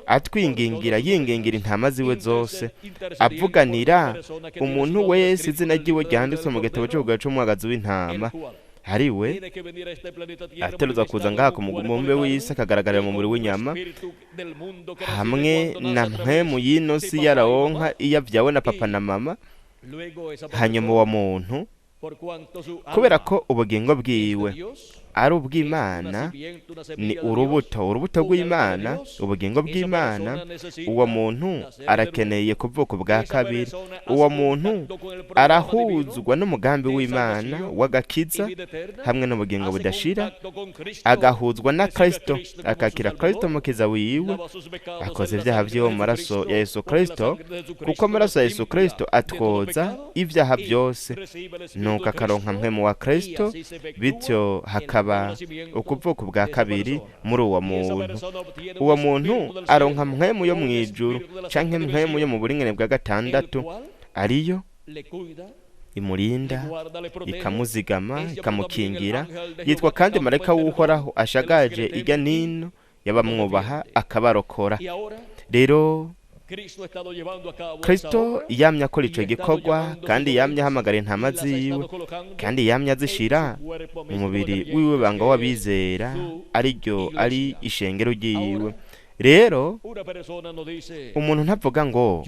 atwingingira, yingingira intama ziwe zose, avuganira umuntu wese izina ryiwe ryanditswe mu gitabo cy'ubugabo c'umwagazi w'intama, ariwe ateruza kuza ngaha ku mubumbe w'isi akagaragarira mu mubiri w'inyama, hamwe na mpwemu y'ino si yarawonka iyo avyawe na papa na mama. Hanyuma uwo muntu, kubera ko ubugingo bwiwe ari ubw'Imana, ni urubuto rw'Imana, ubugingo bw'Imana, uwo muntu arakeneye kuvuka ubwa kabiri. Uwo muntu arahuzwa n'umugambi w'Imana w'agakiza hamwe n'ubugingo budashira, agahuzwa na Kristo, akakira Kristo mukiza wiwe, akoze ibyaha vyiwe mu maraso ya Yesu Kristo, kuko amaraso ya Yesu Kristo atwoza ibyaha byose, nuko akaronka mpwemu wa Kristo, bityo hakaba ukuvuka ubwa kabiri muri uwo muntu. Uwo muntu aronka mpwemu yo mu ijuru canke mpwemu yo mu buringane bwa gatandatu, ariyo imurinda, ikamuzigama, ikamukingira. Yitwa kandi marayika w'Uhoraho ashagaje irya nino y'abamwubaha akabarokora. Rero Kristo yamye akora ico gikorwa, kandi yamye ahamagara intama ziwe, kandi yamye azishira mu mubiri wiwe banga w'abizera, ariryo ari ishengero ryiwe. Rero umuntu ntavuga ngo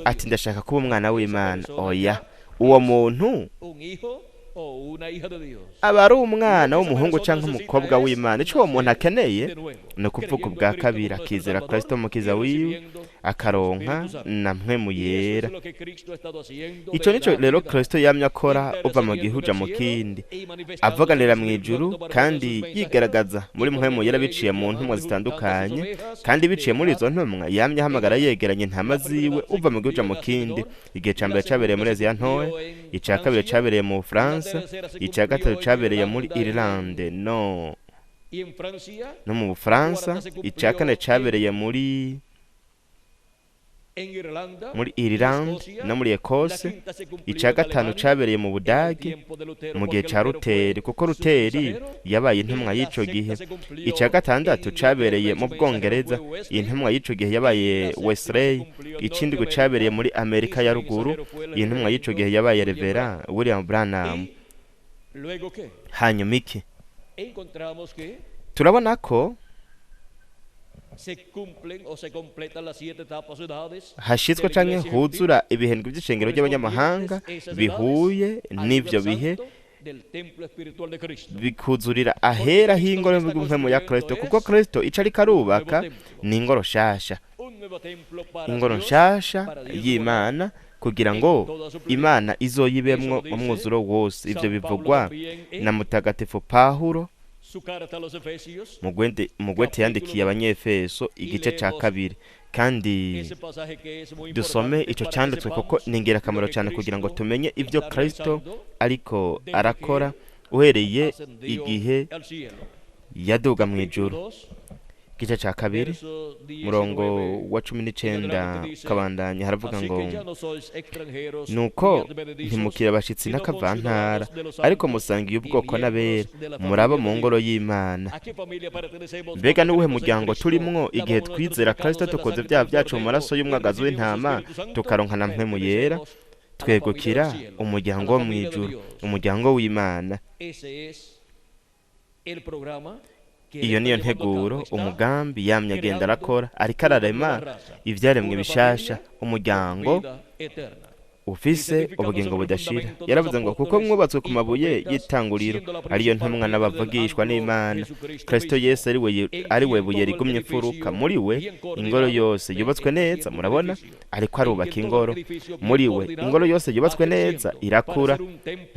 ati ndashaka kuba umwana w'Imana. Oya, uwo muntu aba ari umwana w'umuhungu canke umukobwa w'Imana. Ico uwo muntu akeneye ni ukuvuka ubwa kabiri, akizera Kristo mukiza wiwe, akaronka na mpwemu yera. Ico nico rero Kristo yamye akora uva mu gihe uja mu kindi, avuganira mu ijuru kandi yigaragaza muri mpwemu yera biciye mu ntumwa zitandukanye, kandi biciye muri izo ntumwa yamye ahamagara yegeranye intama ziwe uva mu gihe uja mu kindi. Igihe ca mbere cabereye muri Aziya Ntoya, ica kabiri cabereye mu Bufaransa, ica gatatu cabereye muri Irlande no mu Bufaransa, ica kane cabereye muri Irlande no muri Ekose, ica gatanu cabereye mu Budage mu gihe ca Luteri, kuko Luteri yabaye intumwa y'ico gihe. Ica gatandatu cabereye mu Bwongereza, intumwa y'ico gihe yabaye Wesley. Ikindwi cabereye muri Amerika ya ruguru, intumwa y'ico gihe yabaye Reverend William Branham. Hanyuma iki turabona ko hashitswe canke huzura ibihendwi vy'ishengero ry'abanyamahanga bihuye n'ivyo bihe, bikuzurira ahera h'ingoro y'ubw'mpwemu ya Kristo, kuko Kristo ico ariko arubaka ni ingoro nshasha, ingoro nshasha y'Imana, kugira ngo Imana izoyibemwo umwuzuro wose. Ivyo bivugwa na Mutagatifu Pawulo mu gwete yandikiye Abanyefeso igice ca kabiri. Kandi dusome ico canditswe kuko ni ingirakamaro cyane kugira ngo tumenye ivyo Kristo ariko arakora uhereye igihe yaduga mu ijuru. Igice ca kabiri murongo wa 19 kabandanya haravuga ngo nuko ntimukira abashitsi n'akavantara, ariko musangiye ubwoko n'abera, murabo mu ngoro y'Imana. Mbega n'uwuhe muryango turimwo igihe twizera Kristo tukoze ibyaha byacu mu maraso y'umwagazi w'intama, tukaronka na mpwemu yera, twegukira umuryango wo mu ijuru, umuryango w'Imana. Iyo niyo nteguro, umugambi yamye agenda arakora, ariko ararema ivyaremwe bishasha, umuryango ufise ubugingo budashira. Yaravuze ngo kuko mwubatswe ku mabuye y'itanguriro, ariyo ntumwa n'abavugishwa n'Imana, Kristo Yesu ari we buye rigumye imfuruka, muri we ingoro yose yubatswe neza. Murabona, ariko arubaka ingoro. Muri we ingoro yose yubatswe neza irakura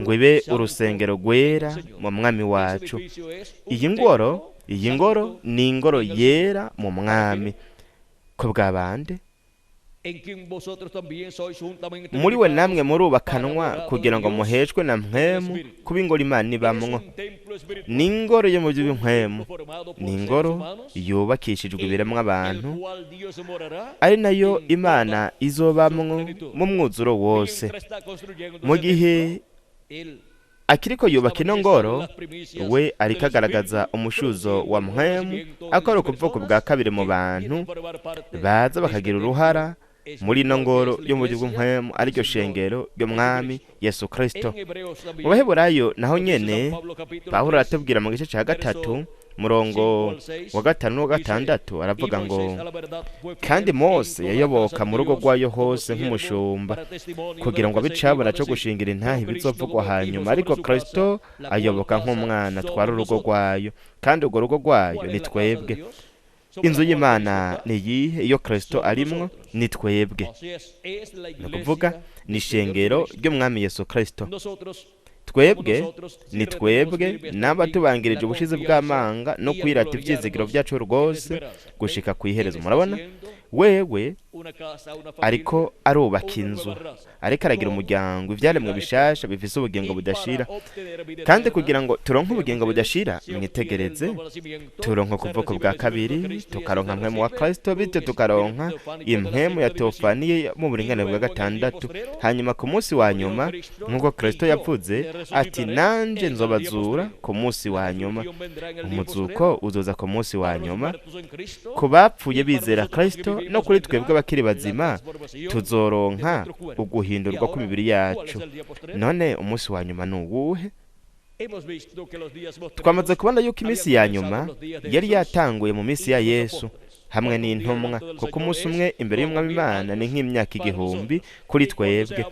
ngo ibe urusengero rwera mu mwami wacu. Iyi ngoro ni ingoro yera mu mwami. Ko bwabande muri we namwe murubakanwa kugira ngo muheshwe na mpwemu kuba ingoro Imana ibamwo. Ni ingoro yo mu by'inkwemu, ni ingoro yubakishijwe ibiremwa abantu, ari nayo Imana izobamwo mu mwuzuro wose. Mu gihe akiriko yubaka ino ngoro, we ariko agaragaza umushuzo wa mpwemu, akora ukuvuko bwa kabiri mu bantu baza bakagira uruhara muri ino ngoro yo mu buryo bw'inkwemu, ariryo shengero ry'umwami Yesu Kristo. Mu Baheburayo naho nyene, Pawulo aratubwira mu gice cya 3, murongo wa 5 n'uwa 6, aravuga ngo kandi Mose yayoboka mu rugo rwayo hose nk'umushumba, kugira ngo abe icabona co gushingira intahe ibizovugwa hanyuma, ariko Kristo ayoboka nk'umwana atwara urugo rwayo, kandi urwo rugo rwayo ni twebwe. Inzu y'Imana ni iyihe iyo Kristo arimwo? Ni twebwe, ni ukuvuga ni ishengero ry'umwami Yesu Kristo. Twebwe ni twebwe naba tubangirije ubushizi bw'amanga no kwirata ivyizigiro byacu rwose gushika ku iherezo. Murabona, wewe ariko arubaka inzu, ariko aragira umuryango, ivyaremwe bishasha bifise ubugingo budashira. Kandi kugira ngo turonke ubugingo budashira, mwitegereze, turonka kuvuka bwa kabiri, tukaronka mpwemu wa Kristo, bityo tukaronka impwemu ya teofaniye mu buringanire bwa gatandatu. Hanyuma ku munsi wa nyuma, nk'uko Kristo yavuze ati nanje nzobazura ku munsi wa nyuma, umuzuko uzoza ku munsi wa nyuma ku bapfuye bizera Kristo, no kuri twebwe abakiri bazima tuzoronka uguhindurwa kw'imibiri yacu. None umunsi wa nyuma ni uwuhe? Twamaze kubona yuko iminsi ya nyuma yari yatanguye mu minsi ya Yesu hamwe n'intumwa, kuko umunsi umwe imbere y'umwami Imana ni nk'imyaka 1000 kuri twebwe.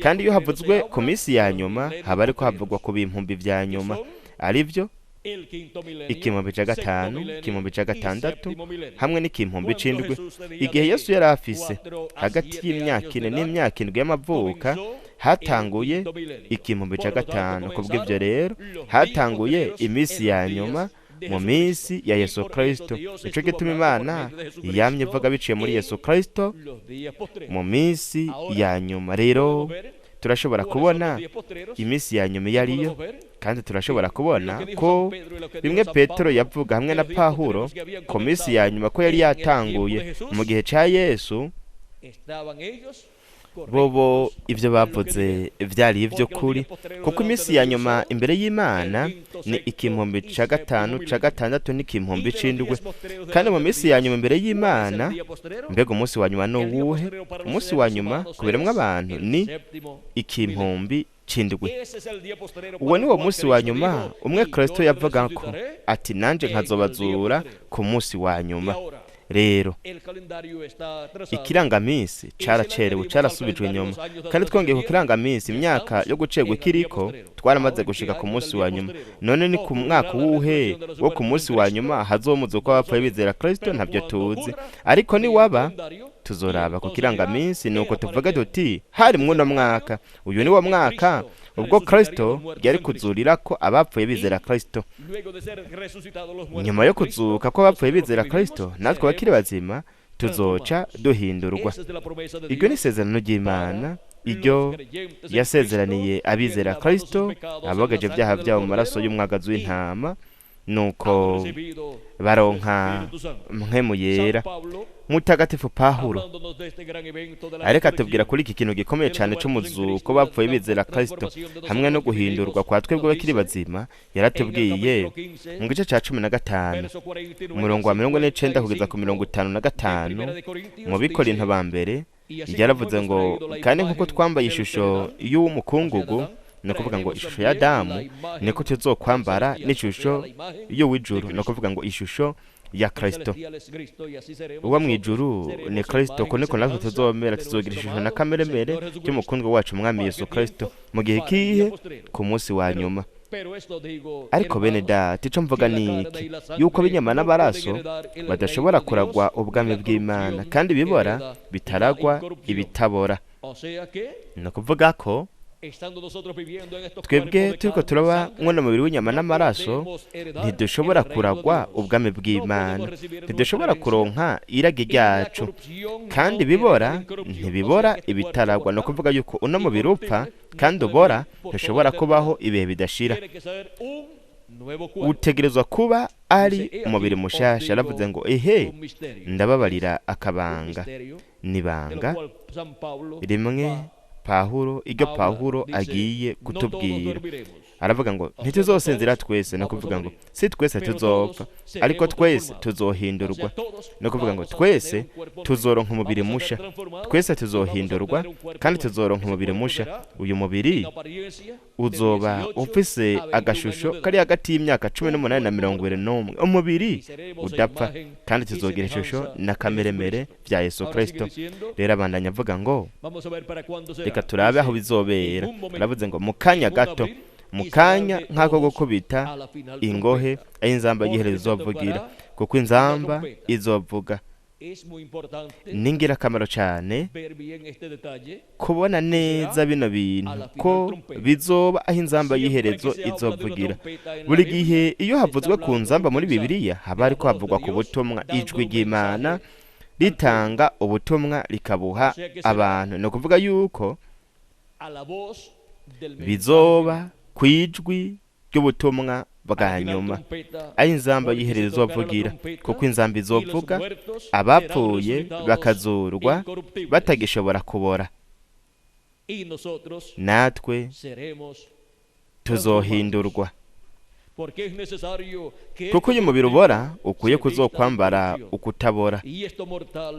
Kandi iyo havuzwe ku minsi ya nyuma, haba ariko havugwa ku bimpumbi vya nyuma, aribyo 5000, 6000 hamwe n'7000. Igihe Yesu yari afise hagati y'imyaka 4 n'imyaka 7 y'amavuka, hatanguye 5000. Kubw'ivyo rero hatanguye iminsi ya nyuma mu minsi ya Yesu Kristo. Nico gituma Imana yamye ivuga biciye muri Yesu Kristo mu minsi ya nyuma. Rero turashobora kubona iminsi ya nyuma iyo ariyo, kandi turashobora kubona ko bimwe Petero yavuga hamwe na Pawulo ku minsi ya nyuma ko yari yatanguye mu gihe ca Yesu, bobo ivyo bavuze vyari ivy'ukuri, kuko iminsi ya nyuma imbere y'Imana ni 5000, 600 n'7000. Kandi mu minsi ya nyuma imbere y'Imana, mbega umunsi wa nyuma ni uwuhe? Umunsi wa nyuma ku biremwa abantu ni 7000. Uwo ni wo munsi wa nyuma umwe Kristo yavuga ko ati nanje nkazobazura ku munsi wa nyuma. Rero ikirangaminsi caracerewe, carasubijwe inyuma, kandi twongeye ku kirangaminsi imyaka yo gucerwa ikiriko, twaramaze gushika ku munsi wa nyuma. None ni ku mwaka uwuhe wo ku munsi wa nyuma hazomuza uko abapfuye bizera Kristo? Ntabyo tuzi, ariko niwaba tuzoraba ku kirangaminsi, nuko tuvuga tuti hari mwuno mwaka, uyu ni wo mwaka ubwo Kristo yari kuzurirako abapfuye bizera Kristo. Nyuma yo kuzuka ko abapfuye bizera Kristo, natwe abakiri bazima tuzoca duhindurwa. Iryo ni isezerano ry'Imana, iryo yasezeraniye abizera Kristo, abogeje ibyaha byabo mu maraso y'umwagazi w'intama, nuko baronka mpwemu yera. Mutagatifu Pawulo ariko atubwira kuri iki kintu gikomeye cyane c'umuzuko bapfuye bizera Kristo hamwe no guhindurwa kwa twebwe bakiri bazima. Yaratubwiye mu gice ca 15, umurongo wa 49 kugeza ku 55 mu Bikorinto ba mbere, yaravuze ngo kandi nk'uko twambaye ishusho y'uw'umukungugu Ni ukuvuga ngo ishusho ya Adamu niko tuzokwambara n'ishusho y'uw'ijuru, ni ukuvuga ngo ishusho ya Kristo. Uwo mu ijuru ni Kristo, uko niko natwe tuzomera, tuzogira ishusho na kameremere by'umukundwa wacu Umwami Yesu Kristo. Mu gihe kihe? Ku munsi wa nyuma. Ariko bene data, ico mvuga ni iki, yuko b'inyama n'amaraso badashobora kuragwa ubwami bw'Imana, kandi ibibora bitaragwa ibitabora. Ni ukuvuga ko twebwe turiko turaba mwono mubiri w'inyama n'amaraso, ntidushobora kuragwa ubwami bw'Imana, ntidushobora kuronka iragi ryacu, kandi bibora ntibibora ibitaragwa. Ni ukuvuga yuko uno mubiri upfa kandi ubora ntushobora kubaho ibihe bidashira, utegerezwa kuba ari umubiri mushasha. Yaravuze ngo ehe, ndababarira akabanga, nibanga rimwe Pawulo, iryo Pawulo agiye kutubwira. Aravuga ngo ntituzosinzira twese, no kuvuga ngo si twese tuzopfa, ariko twese tuzohindurwa. No kuvuga ngo twese tuzoronka umubiri musha, twese tuzohindurwa kandi tuzoronka umubiri musha. Uyu mubiri uzoba ufise agashusho kari hagati y'imyaka 18 na 21, umubiri udapfa, kandi tuzogira ishusho na kameremere vya Yesu Kristo. Rero abandanya avuga ngo reka turabe aho bizobera. Aravuze ngo mu kanya gato, mu kanya nk'ako gukubita ingohe, aho inzamba y'iherezo izovugira, kuko inzamba izovuga. Ni ingirakamaro cyane kubona neza bino bintu ko bizoba aho inzamba y'iherezo izovugira. Buri gihe iyo havuzwe ku nzamba muri Bibiliya, haba hariko havugwa ku butumwa, ijwi ry'Imana ritanga ubutumwa rikabuha abantu. Ni ukuvuga yuko bizoba ku ijwi ry'ubutumwa bwa nyuma, aho inzamba y'iherezo izovugira, kuko inzamba izovuga, abapfuye bakazurwa batagishobora kubora, natwe tuzohindurwa. Kuko uyu mubiri ubora ukwiye kuzokwambara ukutabora,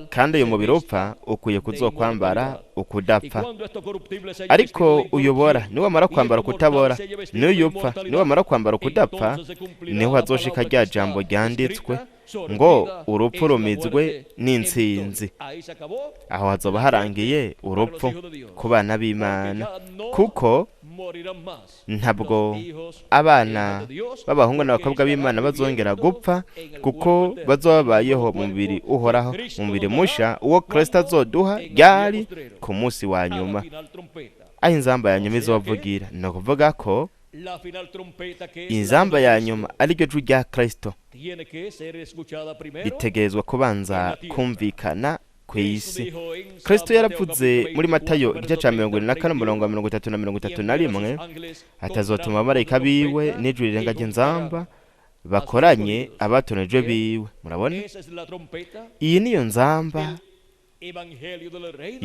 kandi uyu mubiri upfa ukwiye kuzokwambara ukudapfa. Ariko uyobora niwamara kwambara ukutabora, n'uyu upfa niwamara kwambara ukudapfa, niho hazoshika rya jambo ryanditswe ngo urupfu rumizwe n'intsinzi. Aho hazoba harangiye urupfu ku bana b'Imana, kuko ntabwo abana b'abahungu n'abakobwa b'Imana bazongera gupfa, kuko bazoba babayeho mu mubiri uhoraho, mu mubiri musha uwo Kristo azoduha ryari ku munsi wa nyuma, aho inzamba ya nyuma izovugira. Ni ukuvuga ko inzamba ya nyuma ariryo jwi rya Kristo ritegerezwa kubanza kumvikana ku isi. Kristo yaravuze muri Matayo igice ca 74 umurongo wa 30 na 31, atazotuma abamarayika biwe n'ijwi rirenga ry'inzamba bakoranye abatonejwe biwe. Murabona, iyi niyo nzamba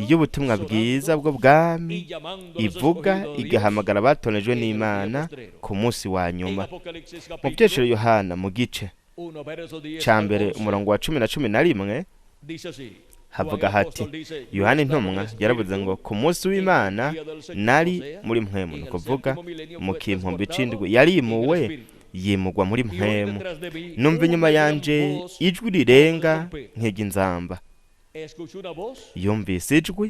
y'ubutumwa bwiza bwo bwami ivuga igahamagara abatonejwe n'Imana ku munsi wa nyuma. Mu byiciro Yohana mu gice ca mbere umurongo wa 10 na 11 havuga hati, Yohana intumwa yaravuze ngo ku munsi w'Imana nari muri mpwemu, ni ukuvuga mu kimpumbi c'indwi yarimuwe yimugwa muri mpwemu. Numva inyuma yanje ijwi rirenga nk'iry'inzamba. Yumvise ijwi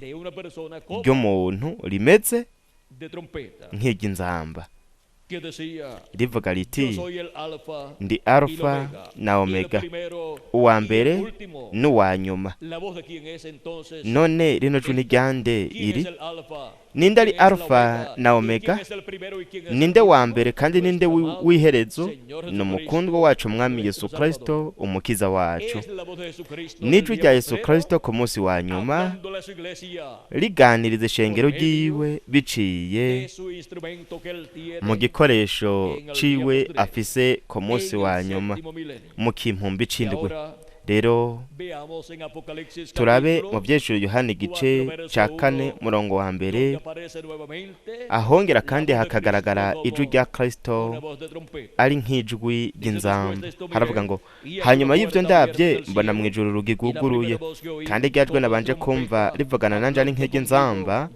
ry'umuntu rimeze nk'iry'inzamba rivuga riti, ndi Alfa na Omega, uwa mbere n'uwa nyuma. None rino jwi ni ryande iri? Ninde ari Alfa na Omega? Ninde wa mbere kandi ninde w'iherezo? Ni umukundwa wacu Umwami Yesu Kristo, umukiza wacu. N'ijwi rya Yesu Kristo ku munsi wa nyuma riganiriza ishengero ryiwe biciye mu gikoresho ciwe afise ku munsi wa nyuma mu kimpumbi c'indwi. Rero turabe mu byeshuro Yohana igice cya 4 murongo wa 1, ahongera kandi hakagaragara ijwi rya Kristo ari nk'ijwi ry'inzamba. Haravuga ngo: hanyuma y'ibyo ndabye mbona mu ijuru urugi rwuguruye, kandi ryajwe nabanje kumva rivugana nanje ari nk'iry'inzamba,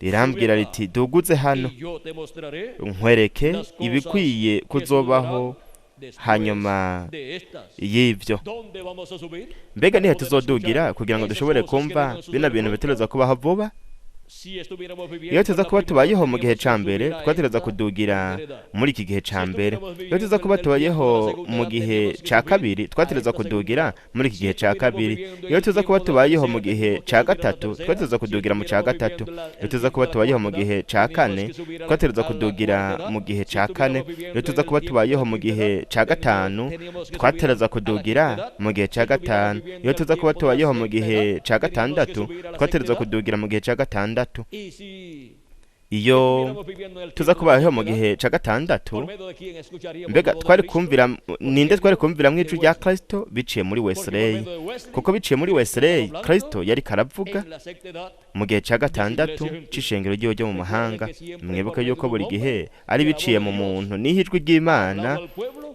rirambwira riti: duguze hano nkwereke ibikwiye kuzobaho hanyuma y'ibyo. Mbega nihe tuzodugira kugira ngo dushobore kumva bino bintu bitegerezwa kubaho vuba? Iyo tuza kuba tubayeho mu gihe ca mbere, twategerezwa kudugira muri iki gihe ca mbere. Iyo tuza kuba tubayeho mu gihe ca kabiri, twategerezwa kudugira muri iki gihe ca kabiri. Iyo tuza kuba tubayeho mu gihe ca gatatu, twategerezwa kudugira mu ca gatatu. Iyo tuza kuba tubayeho mu gihe ca kane, twategerezwa kudugira mu gihe ca kane. Iyo tuza kuba tubayeho mu gihe ca gatanu, twategerezwa kudugira mu gihe ca gatanu. Iyo tuza kuba tubayeho mu gihe ca gatandatu, twategerezwa kudugira mu gihe ca gatandatu. Iyo tuza kubayeho mu gihe ca gatandatu, mbega twari kumvira ninde? Twari kumvira mu ijwi rya Kristo biciye muri Wesley, kuko biciye muri Wesley Kristo yari karavuga mu gihe ca gatandatu c'ishengero ryiwe ryo mu mahanga. Mwibuke yuko buri gihe ari biciye mu muntu, niho ijwi ry'Imana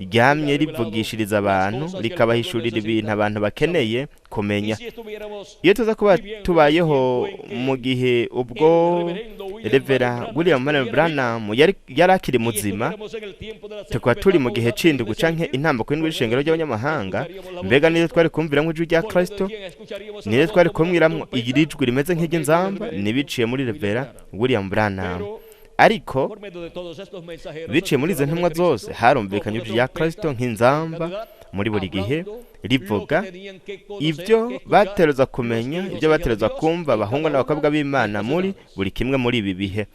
ryamye rivugishiriza abantu, rikabahishurira ibintu abantu bakeneye kumenya. Iyo tuza kuba tubayeho mu gihe ubwo Revera William Branham yari akiri muzima, tukaba turi mu gihe c'indwi canke intambwe y'indwi y'ishengero ry'abanyamahanga, mbega niyo twari kumviramwo ijwi rya Kristo? Niyo twari kumwiramwo iri jwi rimeze nk'iry'inzamba? Nibiciye muri Revera William Branham. Ariko biciye muri izo ntumwa zose harumvikanye ijwi rya Kristo nk'inzamba muri buri gihe, rivuga ibyo batereza kumenya, ibyo batereza kumva abahungu n'abakobwa b'Imana muri buri kimwe muri ibi bihe.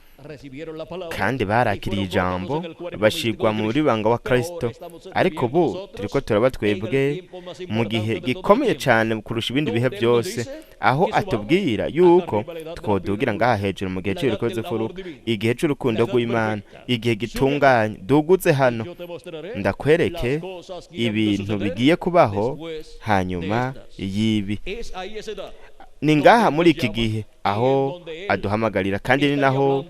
Kandi barakiriye ijambo, bashigwa muri banga wa Kristo. Ariko ubu turiko turaba twebwe mu gihe gikomeye cyane kurusha ibindi bihe byose, aho atubwira yuko twodugira ngaha hejuru mu gihe c'urukundo, igihe c'urukundo rw'Imana, igihe gitunganye. Duguze hano ndakwereke ibintu bigiye kubaho hanyuma y'ibi. Ni ngaha muri iki gihe aho aduhamagarira, kandi ni naho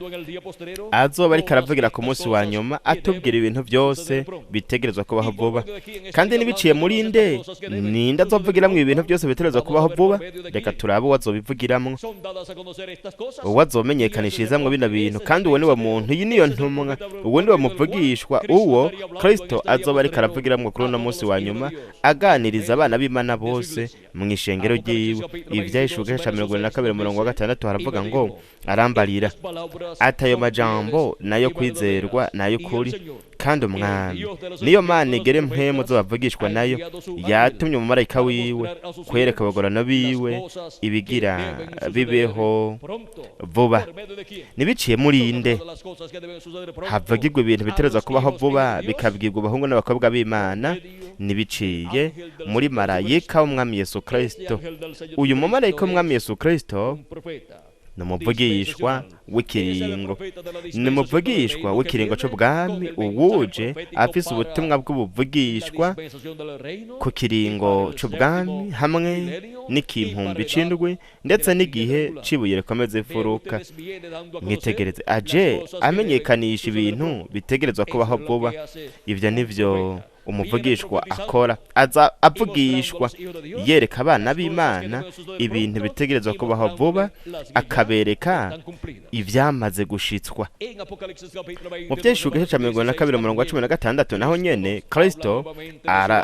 azoba ariko aravugira ku munsi wa nyuma, atubwira ibintu byose bitegerezwa kubaho vuba. Kandi nibiciye muri nde? Ninde azovugiramwo ibintu byose bitegerezwa kubaho vuba? Reka turabe uwo azobivugiramwo, uwo azomenyekanishirizamwo bino bintu. Kandi uwo niwe muntu, iyi niyo ntumwa, uwo niwe muvugishwa, uwo Kristo azoba ariko aravugiramwo kuri uno munsi wa nyuma, aganiriza abana b'Imana bose mu ishengero ryiwe. Ivyahishurwa igice ca 22 murongo wa 6 haravuga ngo: arambarira ati ayo majambo nayo kwizerwa nayo kuri, kandi Umwami niyo Mana igere mpemu z'abavugishwa nayo yatumye umumarayika wiwe kwereka abagorano biwe ibigira bibeho vuba. Nibiciye muri inde havugirwa ibintu bitereza kubaho vuba, bikabwirwa abahungu n'abakobwa b'Imana? Nibiciye muri marayika w'Umwami Yesu Kristo. Uyu mumarayika w'Umwami Yesu Kristo ni umuvugishwa w'ikiringo, ni umuvugishwa w'ikiringo c'ubwami, uwuje afise ubutumwa bw'ubuvugishwa ku kiringo c'ubwami hamwe n'ikimpumbi c'indwi ndetse n'igihe c'ibuye rikomeza imfuruka. Mwitegereze, aje amenyekanisha ibintu bitegerezwa kubaho vuba. Ivyo nivyo umuvugishwa akora, aza avugishwa yereka abana b'Imana ibintu bitegerezwa kubaho vuba, akabereka ivyamaze gushitswa. Mu vyahishurwa igice ca 22 murongo wa 16 naho nyene Kristo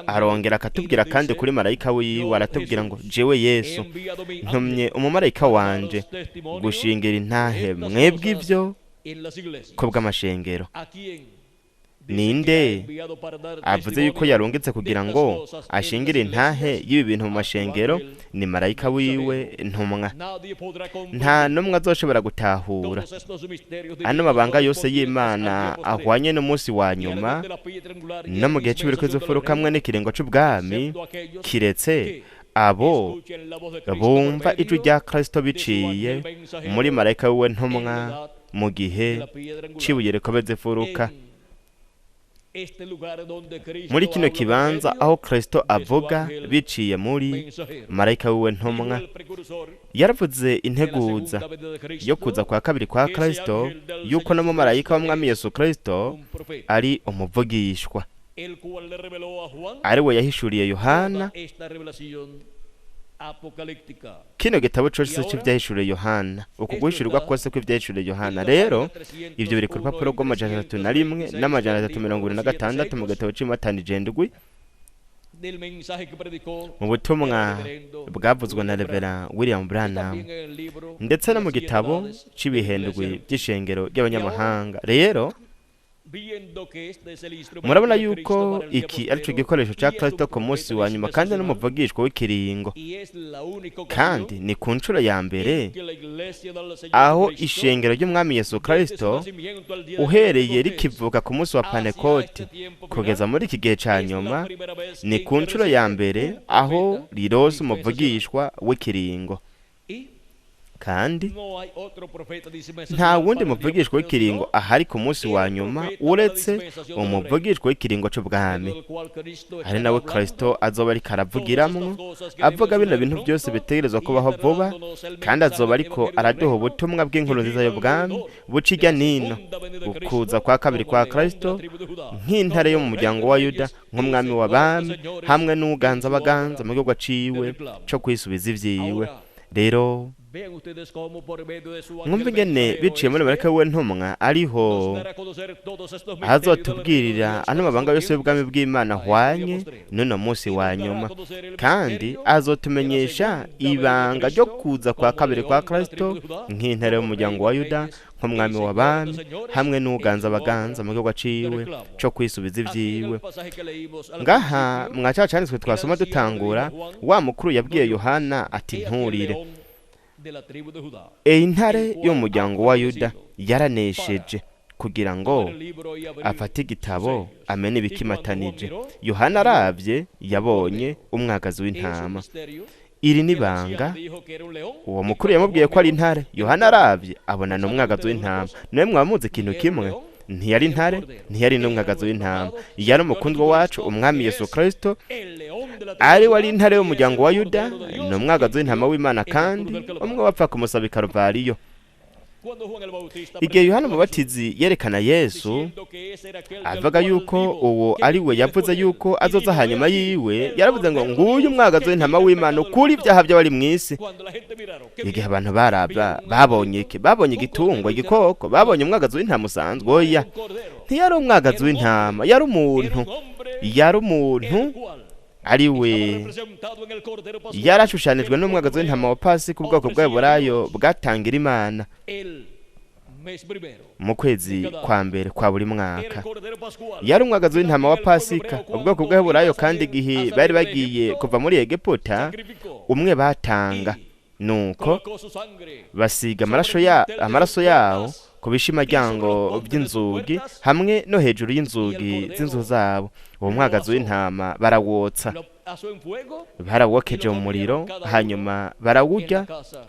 arongera akatubwira kandi kuri marayika wiwe, aratubwira ngo: jewe Yesu ntumye umumarayika wanje gushingira intahe mwebwe ivyo ko bw'amashengero. Ninde avuze yuko yarungitse kugira ngo ashingire intahe y'ibi bintu mu mashengero? Ni marayika wiwe ntumwa. Nta n'umwe azoshobora gutahura ano mabanga yose y'Imana ahwanye n'umunsi wa nyuma no mu gihe c'ibiriko hamwe n'ikiringo c'ubwami, kiretse abo bumva ijwi rya Kristo biciye muri marayika wiwe ntumwa mu gihe c'ibuye rikomeza imfuruka. Muri kino kibanza aho Kristo avuga biciye muri marayika wiwe ntumwa, yaravuze integuza yo kuza kwa kabiri kwa Kristo, yuko no mumarayika w'umwami Yesu Kristo ari umuvugishwa, ari we yahishuriye Yohana kino gitabo cose c'ivyahishuriye Yohana, uku guhishurirwa kose kw'ivyahishuriye Yohana. Rero ivyo biri ku rupapuro rw'301 n'376 mu gitabo c'imatanije ndwi, mu butumwa bwavuzwe na Reverend William Branham, ndetse no mu gitabo c'ibihendwi by'ishengero ry'abanyamahanga. Rero murabona yuko iki ari cyo gikoresho cya Kristo ku munsi wa nyuma, kandi n'umuvugishwa w'ikiringo, kandi ni ku nshuro ya mbere aho ishengero ry'umwami Yesu Kristo uhereye rikivuka ku munsi wa Pentekote kugeza muri iki gihe cya nyuma, ni ku nshuro ya mbere aho riroza umuvugishwa w'ikiringo. Kandi nta wundi muvugishwa w'ikiringo ahari ku munsi wa nyuma uretse umuvugishwa w'ikiringo c'ubwami, ari nawe Kristo azoba ariko aravugiramwo, avuga bino bintu byose bitegerezwa kubaho vuba, kandi azoba ariko araduha ubutumwa bw'inkuru nziza y'ubwami buca irya nino, ukuza kwa kabiri kwa Kristo nk'intare yo mu muryango wa Yuda, nk'umwami w'abami, hamwe n'uganza abaganza mu gihugu ciwe co kwisubiza ivyiwe. Rero mwumva ingene biciye muri marayika wiwe ntumwa ariho azotubwirira ano mabanga yose y'ubwami bw'Imana ahwanye n'uno munsi wa nyuma, kandi azotumenyesha ibanga ryo kuza kwa kabiri kwa Kristo nk'intare y'umuryango wa Yuda, nk'umwami w'abami, hamwe n'uganza abaganza mu gihugu ciwe co kwisubiza ivyiwe. Ngaha mwa ca canditswe twasoma dutangura, wa mukuru yabwiye Yohana ati nturire, intare y'umuryango wa Yuda yaranesheje kugira ngo afate igitabo amene ibikimatanije. Yohana aravye yabonye umwagazi w'intama. Iri ni banga uwo mukuru yamubwiye ko ari intare. Yohana aravye abona n'umwagazi w'intama. Nawe mwamuze ikintu kimwe, ntiyari intare, ntiyari n'umwagazi w'intama, yari umukundwa wacu umwami Yesu Kristo, ari wari intare y'umuryango wa Yuda, ni umwagazi w'intama w'Imana, kandi umwe wapfa kumusaba i Karuvariyo. Igihe Yohana Umubatizi yerekana Yesu avuga yuko uwo ari we yavuze yuko azoza hanyuma yiwe, yaravuze ngo nguyu umwagazi w'intama w'Imana ukura ibyaha by'abari mu isi. Igihe abantu baraba babonye iki? Babonye igitungwa, igikoko, babonye umwagazi w'intama usanzwe. Oya, ntiyari umwagazi w'intama, yari umuntu, yari umuntu ari we yarashushanijwe n'umwagazi w'intama wa Pasika, ubwoko bw'Aburayo bwatangira Imana mu kwezi kwa mbere kwa buri mwaka. Yari umwagazi w'intama wa Pasika, ubwoko bw'Aburayo, kandi igihe bari bagiye kuva muri Egiputa umwe batanga, nuko basiga amaraso yawo ku bishimaryango by'inzugi hamwe no hejuru y'inzugi z'inzu zabo. Uwo mwagazi w'intama barawotsa, barawokeje mu muriro, hanyuma barawurya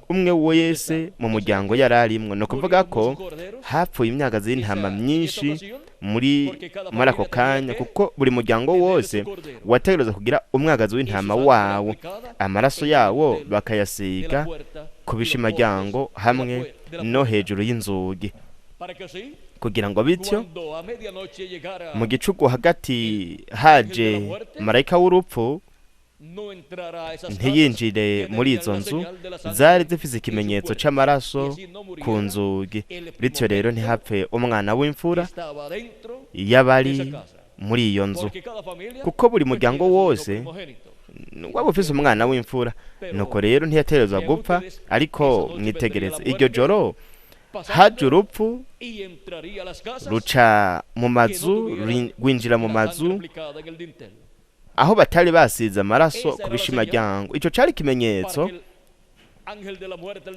umwe wese mu muryango yari arimwo. Ni ukuvuga ko hapfuye imyagazi y'intama myinshi muri ako kanya, kuko buri muryango wose wategerezwa kugira umwagazi w'intama wawo, amaraso yawo bakayasiga ku bishimaryango hamwe no hejuru y'inzugi, kugira ngo bityo mu gicuku hagati haje marayika w'urupfu ntiyinjire muri izo nzu zari zifise ikimenyetso c'amaraso ku nzugi, bityo rero ntihapfe umwana w'imfura y'abari muri iyo nzu, kuko buri muryango wose waba ufise umwana w'imfura. Nuko rero ntiyaterezwa gupfa. Ariko mwitegereze, iryo joro haje urupfu ruca mu mazu, rwinjira mu mazu aho batari basize amaraso ku bishimaryango. Ico cari ikimenyetso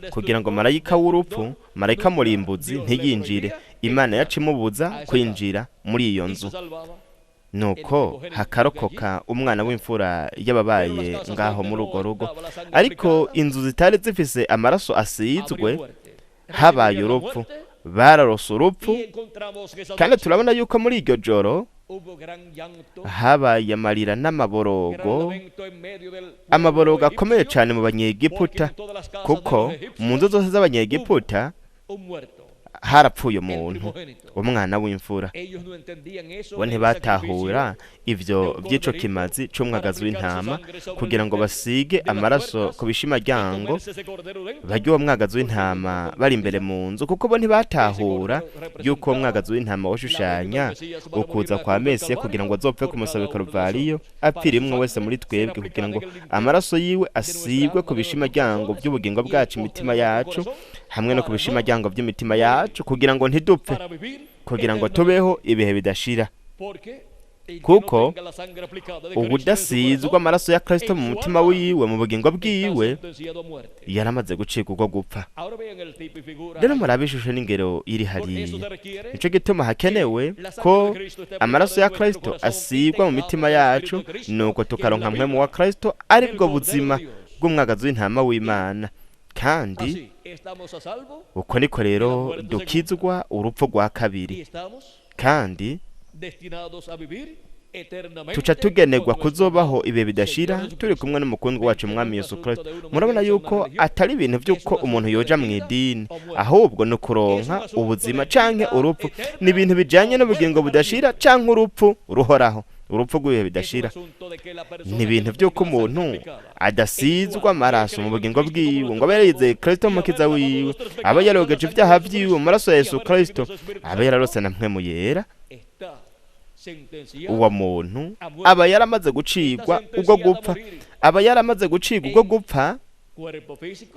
kugira ngo marayika w'urupfu, marayika murimbuzi, ntiyinjire. Imana yacimubuza kwinjira muri iyo nzu, nuko hakarokoka umwana w'imfura y'ababaye ngaho muri urwo rugo. Ariko inzu zitari zifise amaraso asizwe habaye urupfu, bararose urupfu. Kandi turabona yuko muri iryo joro Habaye amarira n'amaborogo, amaborogo akomeye cyane mu Banyegiputa, kuko mu nzu zose z'Abanyegiputa harapfuye umuntu, umwana w'imfura. Bo ntibatahura ivyo by'ico kimazi c'umwagazi w'intama kugira ngo basige amaraso ku bishimaryango, barye uwo mwagazi w'intama bari imbere mu nzu, kuko bo ntibatahura yuko uwo mwagazi w'intama washushanya ukuza kwa Mesiya kugira ngo azopfe ku musaraba Karuvariyo, apfire imwe wese muri twebwe, kugira ngo amaraso yiwe asigwe ku bishimaryango by'ubugingo bwacu, imitima yacu, hamwe no ku bishimaryango by'imitima yacu, kugira ngo ntidupfe, kugira ngo tubeho ibihe bidashira. Kuko ubudasizwa amaraso ya Kristo mu mutima wiwe, mu bugingo bwiwe, yaramaze gucika ubwo gupfa. Rero murabe ishusho n'ingero iri hariya. Nico gituma hakenewe ko amaraso ya Kristo asigwa mu mitima yacu, nuko tukaronka mpwemu wa Kristo, aribwo buzima bw'umwagazi w'intama w'Imana. Kandi uko niko rero dukizwa urupfu rwa kabiri, kandi tuca tugenerwa kuzobaho ibihe bidashira turi kumwe n'umukundwa wacu Umwami Yesu Kristo. Murabona yuko atari ibintu by'uko umuntu yoja mu idini, ahubwo ni ukuronka ubuzima canke urupfu. Ni ibintu bijanye n'ubugingo budashira canke urupfu ruhoraho, urupfu rw'ibihe bidashira. Ni ibintu by'uko umuntu adasizwa amaraso mu bugingo bwiwe ngo abe yarizeye Kristo umukiza wiwe, abe yarogeje ibyaha vyiwe mu maraso ya Yesu Kristo, abe yararose na mpwemu yera. Uwo muntu aba yaramaze gucigwa ubwo gupfa, aba yaramaze gucigwa ubwo gupfa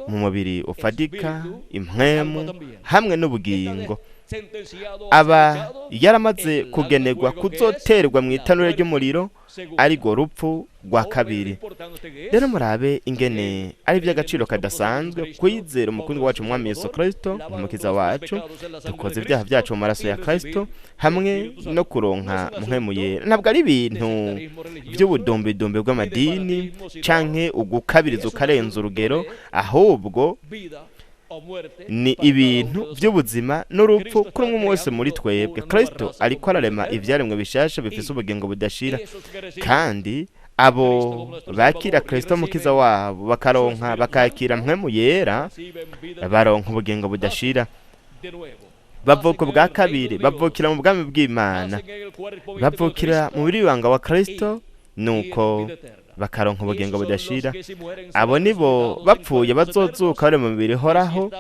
mu mubiri ufadika, impwemu hamwe n'ubugingo. Aba yaramaze kugenerwa kuzoterwa mu itanura ry'umuriro, arirwo rupfu rwa kabiri. Rero murabe ingene ari iby'agaciro kadasanzwe kwizera umukundwa wacu Umwami Yesu Kristo umukiza wacu, dukoze ibyaha byacu mu maraso ya Kristo, hamwe no kuronka mpwemu yera. Ntabwo ari ibintu by'ubudombidombi bw'amadini canke ugukabiriza ukarenza urugero, ahubwo ni ibintu by'ubuzima n'urupfu kuri umwe wese muri twebwe. Kristo ariko ararema ivyaremwe bishasha bifise ubugingo budashira, kandi abo bakira Kristo mukiza wabo bakaronka, bakakira mpwemu yera, baronka ubugingo budashira, bavuka ubwa kabiri, bavukira mu bwami bw'Imana, bavukira mu mubiri wa Kristo, nuko bakaronka ubugingo budashira. Abo nibo bapfuye bazozuka bari mu mibiri ihoraho,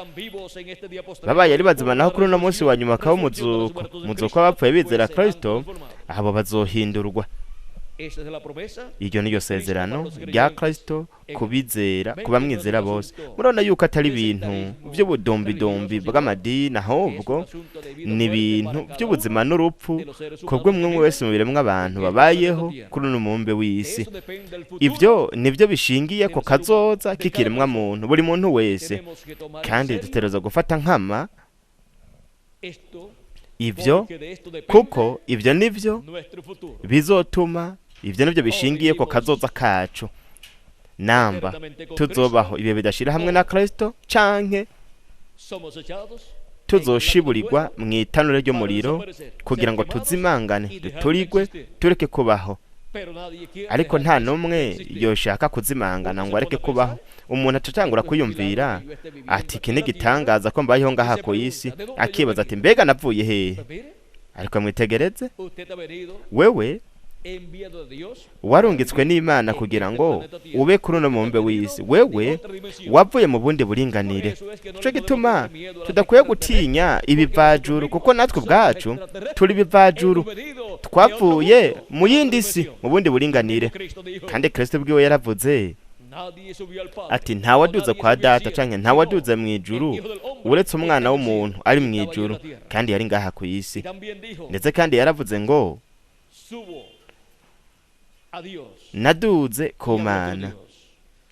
babaye ari bazima naho kuri uno munsi wa nyuma akaba umuzuko, umuzuko w'abapfuye bizera Kristo, abo bazohindurwa. Iryo ni ryo sezerano rya Kristo kubizera, kubamwizera bose. Murabona yuko atari ibintu by'ubudombidombi bw'amadini, ahubwo ni ibintu by'ubuzima n'urupfu kubw'umwe wese mu biremwa abantu babayeho kuri uno mubumbe w'isi. Ibyo nibyo bishingiye ku kazoza k'ikiremwa muntu, buri muntu wese, kandi dutegerezwa gufata nkama ibyo, kuko ibyo nibyo bizotuma, ibyo nibyo bishingiye ku kazoza kacu. Namba tuzobaho ibihe bidashira hamwe na Kristo, canke tuzoshiburirwa mu itanura ry'umuriro kugira ngo tuzimangane, duturigwe, tureke kubaho. Ariko nta n'umwe yoshaka kuzimangana ngo areke kubaho. Umuntu acatangura kwiyumvira ati iki ni igitangaza ko mbayeho ngaha ku isi, akibaza ati mbega navuye hehe? Ariko mwitegereze, wewe warungitswe n'Imana kugira ngo ube kuri uno mubumbe w'isi, wewe wavuye mu bundi buringanire. Nico gituma tudakwiye gutinya ibivajuru, kuko natwe ubwacu turi ibivajuru, twavuye mu yindi si, mu bundi buringanire. Kandi Kristo bwiwe yaravuze ati ntawaduze kwa data canke ntawaduze mu ijuru uretse umwana w'umuntu ari mu ijuru, kandi yari ngaha ku isi. Ndetse kandi yaravuze ngo naduze ku Mana,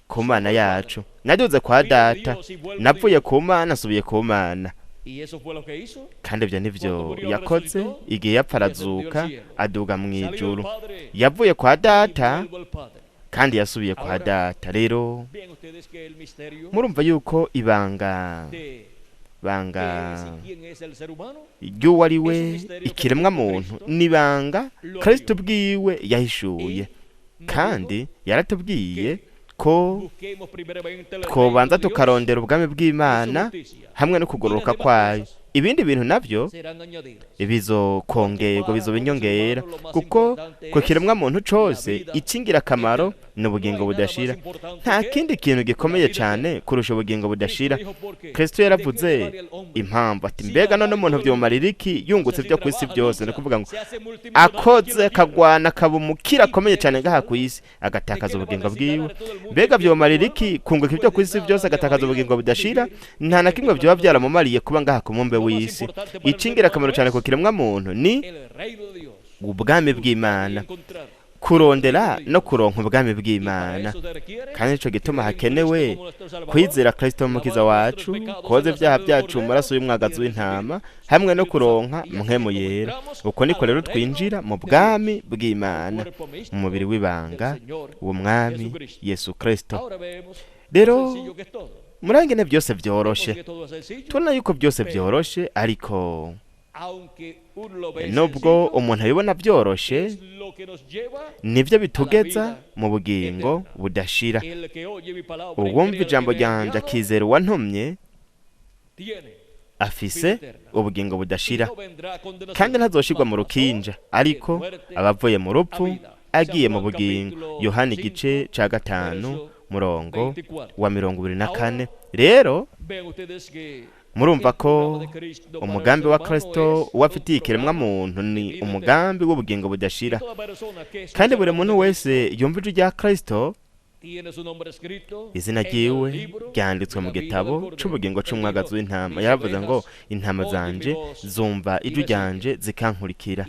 ku Mana yacu, naduze kwa data, navuye ku Mana nsubiye ku Mana. Kandi ibyo nivyo yakoze igihe yapfa arazuka aduga mu ijuru. Yavuye kwa data kandi yasubiye kwa data. Rero murumva yuko ibanga Banga ry'uwo ari we ikiremwa muntu nibanga Kristo bwiwe yahishuye, kandi yaratubwiye ko twobanza tukarondera ubwami bw'Imana hamwe no kugororoka kwayo, ibindi bintu navyo bizokongerwa, bizoba inyongera, kuko ku kiremwa muntu cose ikingirakamaro ni ubugingo budashira. Nta kindi kintu gikomeye cyane kurusha ubugingo budashira. Kristo yaravuze impamvu ati mbega none umuntu vyomarira iki yungutse byo ku isi byose? Ni ukuvuga ngo akoze akagwana akaba umukire akomeye cyane ngaha ku isi, agatakaza ubugingo bwiwe. Mbega vyomarira iki kunguka ibyo ku isi byose agatakaza ubugingo budashira? Nta na kimwe vyoba vyaramumariye kuba ngaha ku mumbe w'isi. Ikingirakamaro cyane ku kiremwa muntu ni ubwami bw'Imana, kurondera no kuronka ubwami bw'Imana. Kandi nico gituma hakenewe kwizera Kristo umukiza wacu, koza ibyaha byacu mu maraso y'umwagazi w'intama, hamwe no kuronka mpwemu yera. Uko niko rero twinjira mu bwami bw'Imana, mu mubiri w'ibanga uwo mwami Yesu Kristo. Rero murangene byose byoroshe, tubona yuko byose byoroshe, ariko nubwo umuntu abibona byoroshe, nibyo bitugeza mu bugingo budashira. Uwumva ijambo ryanje akizera uwantumye afise ubugingo budashira, kandi ntazoshirwa mu rukinja, ariko abavuye mu rupfu agiye mu bugingo. Yohana igice ca 5 murongo wa 24. Rero murumva ko umugambi wa Kristo uwafitiye ikiremwa muntu ni umugambi w'ubugingo budashira, kandi buri muntu wese yumva ijwi rya Kristo, izina ryiwe ryanditswe mu gitabo c'ubugingo c'umwagazi w'intama. Yaravuze ngo intama zanje zumva ijwi ryanje zikankurikira,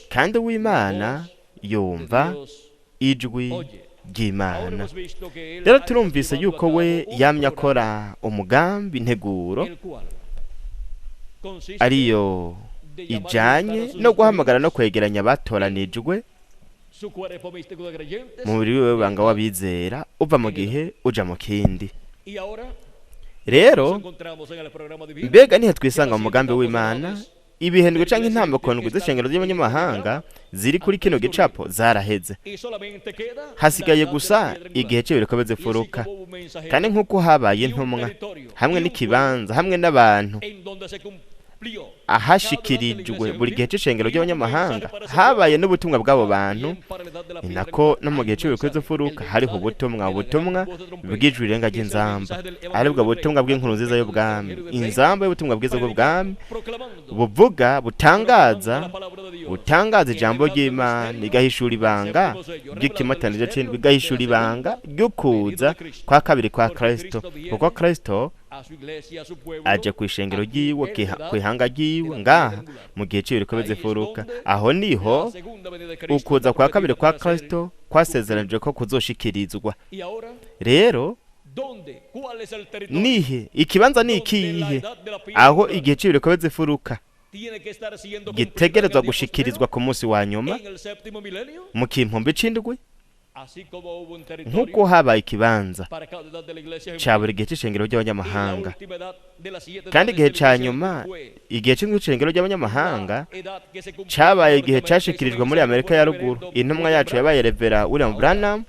kandi uw'Imana yumva ijwi ry'Imana. Rero turumvise yuko we yamye akora umugambi integuro ariyo ijanye no guhamagara no kwegeranya abatoranijwe mu mubiri wiwe w'ibanga w'abizera, uva mu gihe uja mu kindi. Rero mbega nihe twisanga mu mugambi w'Imana? Ibihendwe canke intambwe ndwi z'ishengero ry'abanyamahanga ziri kuri kino gicapo zaraheze, hasigaye gusa igihe cy'ibiriko bifuruka. Kandi nk'uko habaye intumwa hamwe n'ikibanza hamwe n'abantu ahashikirijwe buri gihe c'ishengero ry'abanyamahanga, habaye n'ubutumwa bw'abo bantu. Ni nako no mu gihe c'ibiriko bifuruka hariho ubutumwa bw'ijwi rirenga ry'inzamba, aribwo butumwa bw'inkuru nziza y'ubwami, inzamba y'ubutumwa bwiza bw'ubwami, buvuga butangaza ijambo ry'Imana, igahishura ibanga ry'ikimatanije c'indwi, igahishura ibanga ry'ukuza kwa kabiri kwa Kristo, kuko Kristo aje ku ishengero ryiwe, kwihanga ryiwe ngaha mu gihe c'ibiriko bifuruka. Aho niho ukuza kwa kabiri kwa Kristo kwasezeranijwe ko kuzoshikirizwa. Rero nihe ikibanza ni ikihe aho igihe c'ibiriko bifuruka gitegerezwa gushikirizwa ku munsi wa nyuma mu kimpumbi c'indwi? Nk'uko habaye ikibanza ca buri gihe c'ishengero ry'abanyamahanga, kandi igihe ca nyuma, igihe c'indwi c'ishengero ry'abanyamahanga cabaye igihe cashikirijwe muri Amerika ya ruguru. Intumwa yacu yabaye Revera William Branham.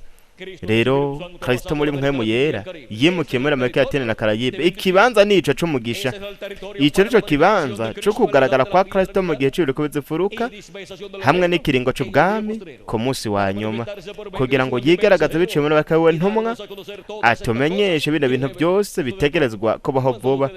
Rero Kristo muri mpwemu yera yimukiye muri Amerika ya Latine na Karayibe. Ikibanza nico c'umugisha, ico nico kibanza co kugaragara kwa Kristo mu gihe c'ibiriko bifuruka hamwe n'ikiringo c'ubwami ku munsi wa nyuma, kugira ngo yigaragaze biciye muri bakawe ntumwa, atumenyeshe bino bintu byose bitegerezwa kubaho vuba.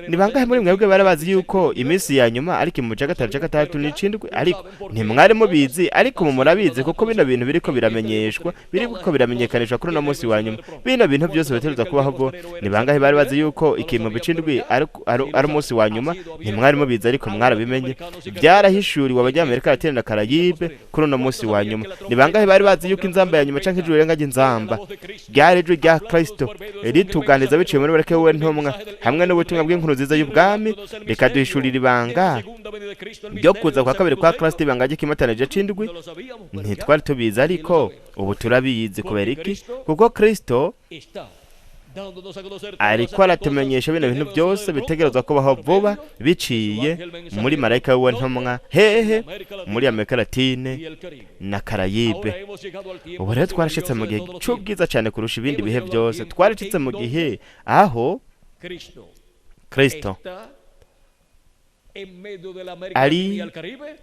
Ni bangahe muri mwebwe bari bazi yuko iminsi ya nyuma ariko mu ca 5 ca 6 n'icindwi? Ariko ntimwari mubizi, ariko mu murabizi, kuko bino bintu biriko biramenyeshwa, biriko biramenyekanishwa kuri uno munsi wa nyuma. Bino bintu byose bitegerezwa kubaho vuba. Ni bangahe bari bazi yuko ikimumbi c'indwi ari umunsi wa nyuma? Ntimwari mubizi, ariko mwarabimenye. Byarahishuriwe abanyamerika Latine na Karayibe kuri uno munsi wa nyuma. Ni bangahe bari bazi yuko inzamba ya nyuma canke ijwi rirenga ry'inzamba ryari ijwi rya Kristo rituganiza biciye muri bareke we ntumwa hamwe n'ubutumwa bw'inkuru nziza y'ubwami, rikaduhishurira ibanga ryo kuza kwa kabiri kwa Kristo, ibanga ry'ikimatanije c'indwi? Ntitwari tubizi, ariko ubu turabizi. Kubera iki? Kuko Kristo Ariko aratumenyesha bino bintu byose bitegerezwa kubaho vuba biciye muri marayika wiwe ntumwa. Hehe? Muri Amerika Latine na Karayibe. Ubu rero twarashitse mu gihe c'ubwiza cyane kurusha ibindi bihe byose. Twarashitse mu gihe aho Kristo ari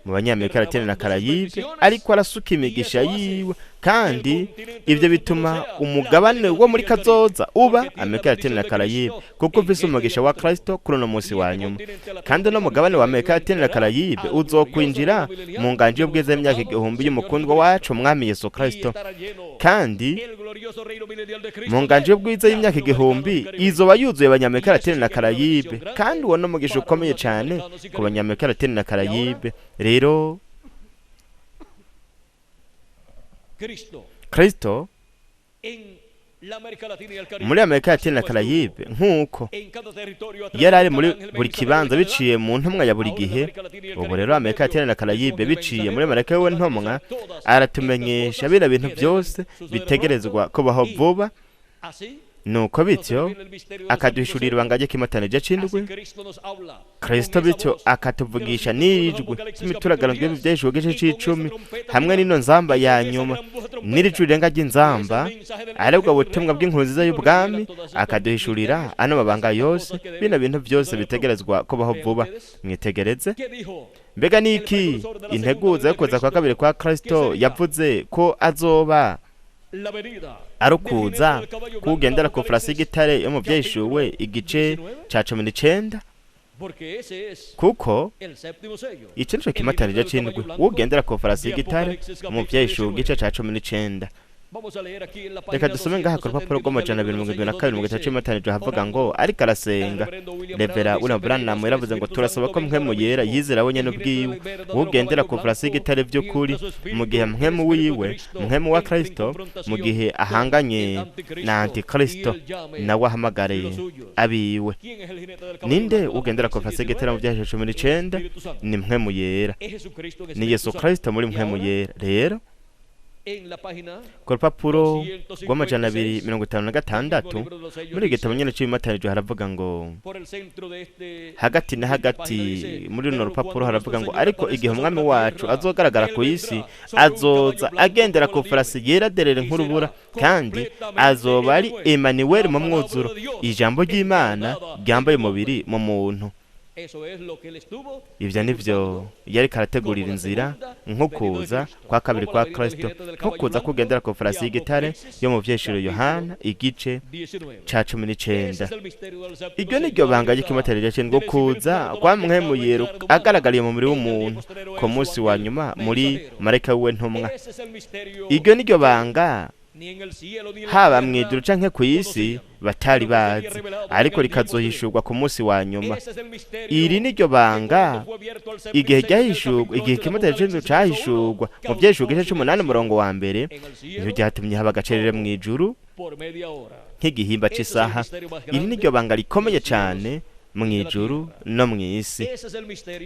mu Banyamerika Latine na Karayibe, ariko arasuka imigisha yiwe, kandi ibyo bituma umugabane wo muri kazoza uba Amerika Latine na Karayibe, kuko ufise umugisha wa Kristo kuri uno munsi wa nyuma. Kandi no mugabane wa Amerika Latine na Karayibe uzokwinjira mu nganji y'ubwiza y'imyaka 1000 y'umukundwa wacu Umwami Yesu Kristo. Kandi mu nganji y'ubwiza y'imyaka 1000 izoba yuzuye Abanyamerika Latine na Karayibe, kandi uwo n'umugisha ukomeye cyane ku Banyamerika Latine na Karayibe. Rero Kristo muri Amerika Latine na Karayibe, nk'uko yari ari muri buri kibanza biciye mu ntumwa ya buri gihe, ubu rero Amerika Latine na Karayibe biciye muri marayika wiwe ntumwa aratumenyesha bino bintu byose bitegerezwa kubaho vuba. Nuko bityo akaduhishurira ibanga ry'ikimatanije c'indwi. Kristo bityo akatuvugisha n'ijwi ry'imituragaro ry'ivyeshuro igice c'icumi, hamwe n'ino nzamba ya nyuma n'iri jwi rirenga ry'inzamba, aribwo butumwa bw'inkuru nziza y'ubwami, akaduhishurira ano mabanga yose, bino bintu byose bitegerezwa kubaho vuba. Mwitegereze mbega niki integuza yo kuza kwa kabiri kwa Kristo yavuze ko azoba ari ukuza kugendera ku farasi y'igitare yo mu vyeshuwe igice ca 19, kuko ico nico kimatanije c'indwi, ugendera ku farasi y'igitare mu vyeshuwe igice ca 19. Reka dusome ngaha ku rupapuro rw'amajana 272 mu gitabo c'imatanije, havuga ngo: ariko arasenga, Revera William Branham yaravuze ngo: turasaba ko Mpwemu Yera yizera wenyene ubwiwe ugendera ku farasi y'igitare by'ukuri, mu gihe Mpwemu wiwe, Mpwemu wa Kristo, mu gihe ahanganye na Antikristo, nawe ahamagariye abiwe. Ninde ugendera ku farasi y'igitare mu vyahise 19? Ni Mpwemu Yera, ni Yesu Kristo muri Mpwemu Yera. Rero ku rupapuro rw'amajana 256 muri igitabo nyene c'ibimatanijwe haravuga ngo hagati na hagati muri runo rupapuro haravuga ngo: ariko igihe Umwami wacu azogaragara ku isi, azoza agendera ku farasi yera derere nk'urubura, kandi azoba ari Emmanuel mu mwuzuro, ijambo ry'Imana ryambaye umubiri mu muntu. Ivyo nivyo yariko arategurira inzira nko kuza kwa kabiri kwa Kristo, nko kuza kugendera ku farasi y'igitare yo mu vyeshuro Yohana igice ca 19. Iryo niryo banga ry'ikimatarije c'indwi, kuza kwa Mpwemu Yera agaragariye mu mubiri w'umuntu ku munsi wa nyuma muri marayika wiwe ntumwa. Iryo niryo banga haba mw'ijuru canke kw'isi batari bazi, ariko rikazohishurwa ku munsi wa nyuma. Iri niryo banga igihe ryahishurwa, igihe ikimatari c'inzu cahishurwa mu vyeshurwa igice c'umunani umurongo wa mbere, nivyo ryatumye haba agacerere mw'ijuru nk'igihimba c'isaha. Iri niryo banga rikomeye cane mw'ijuru no mw'isi.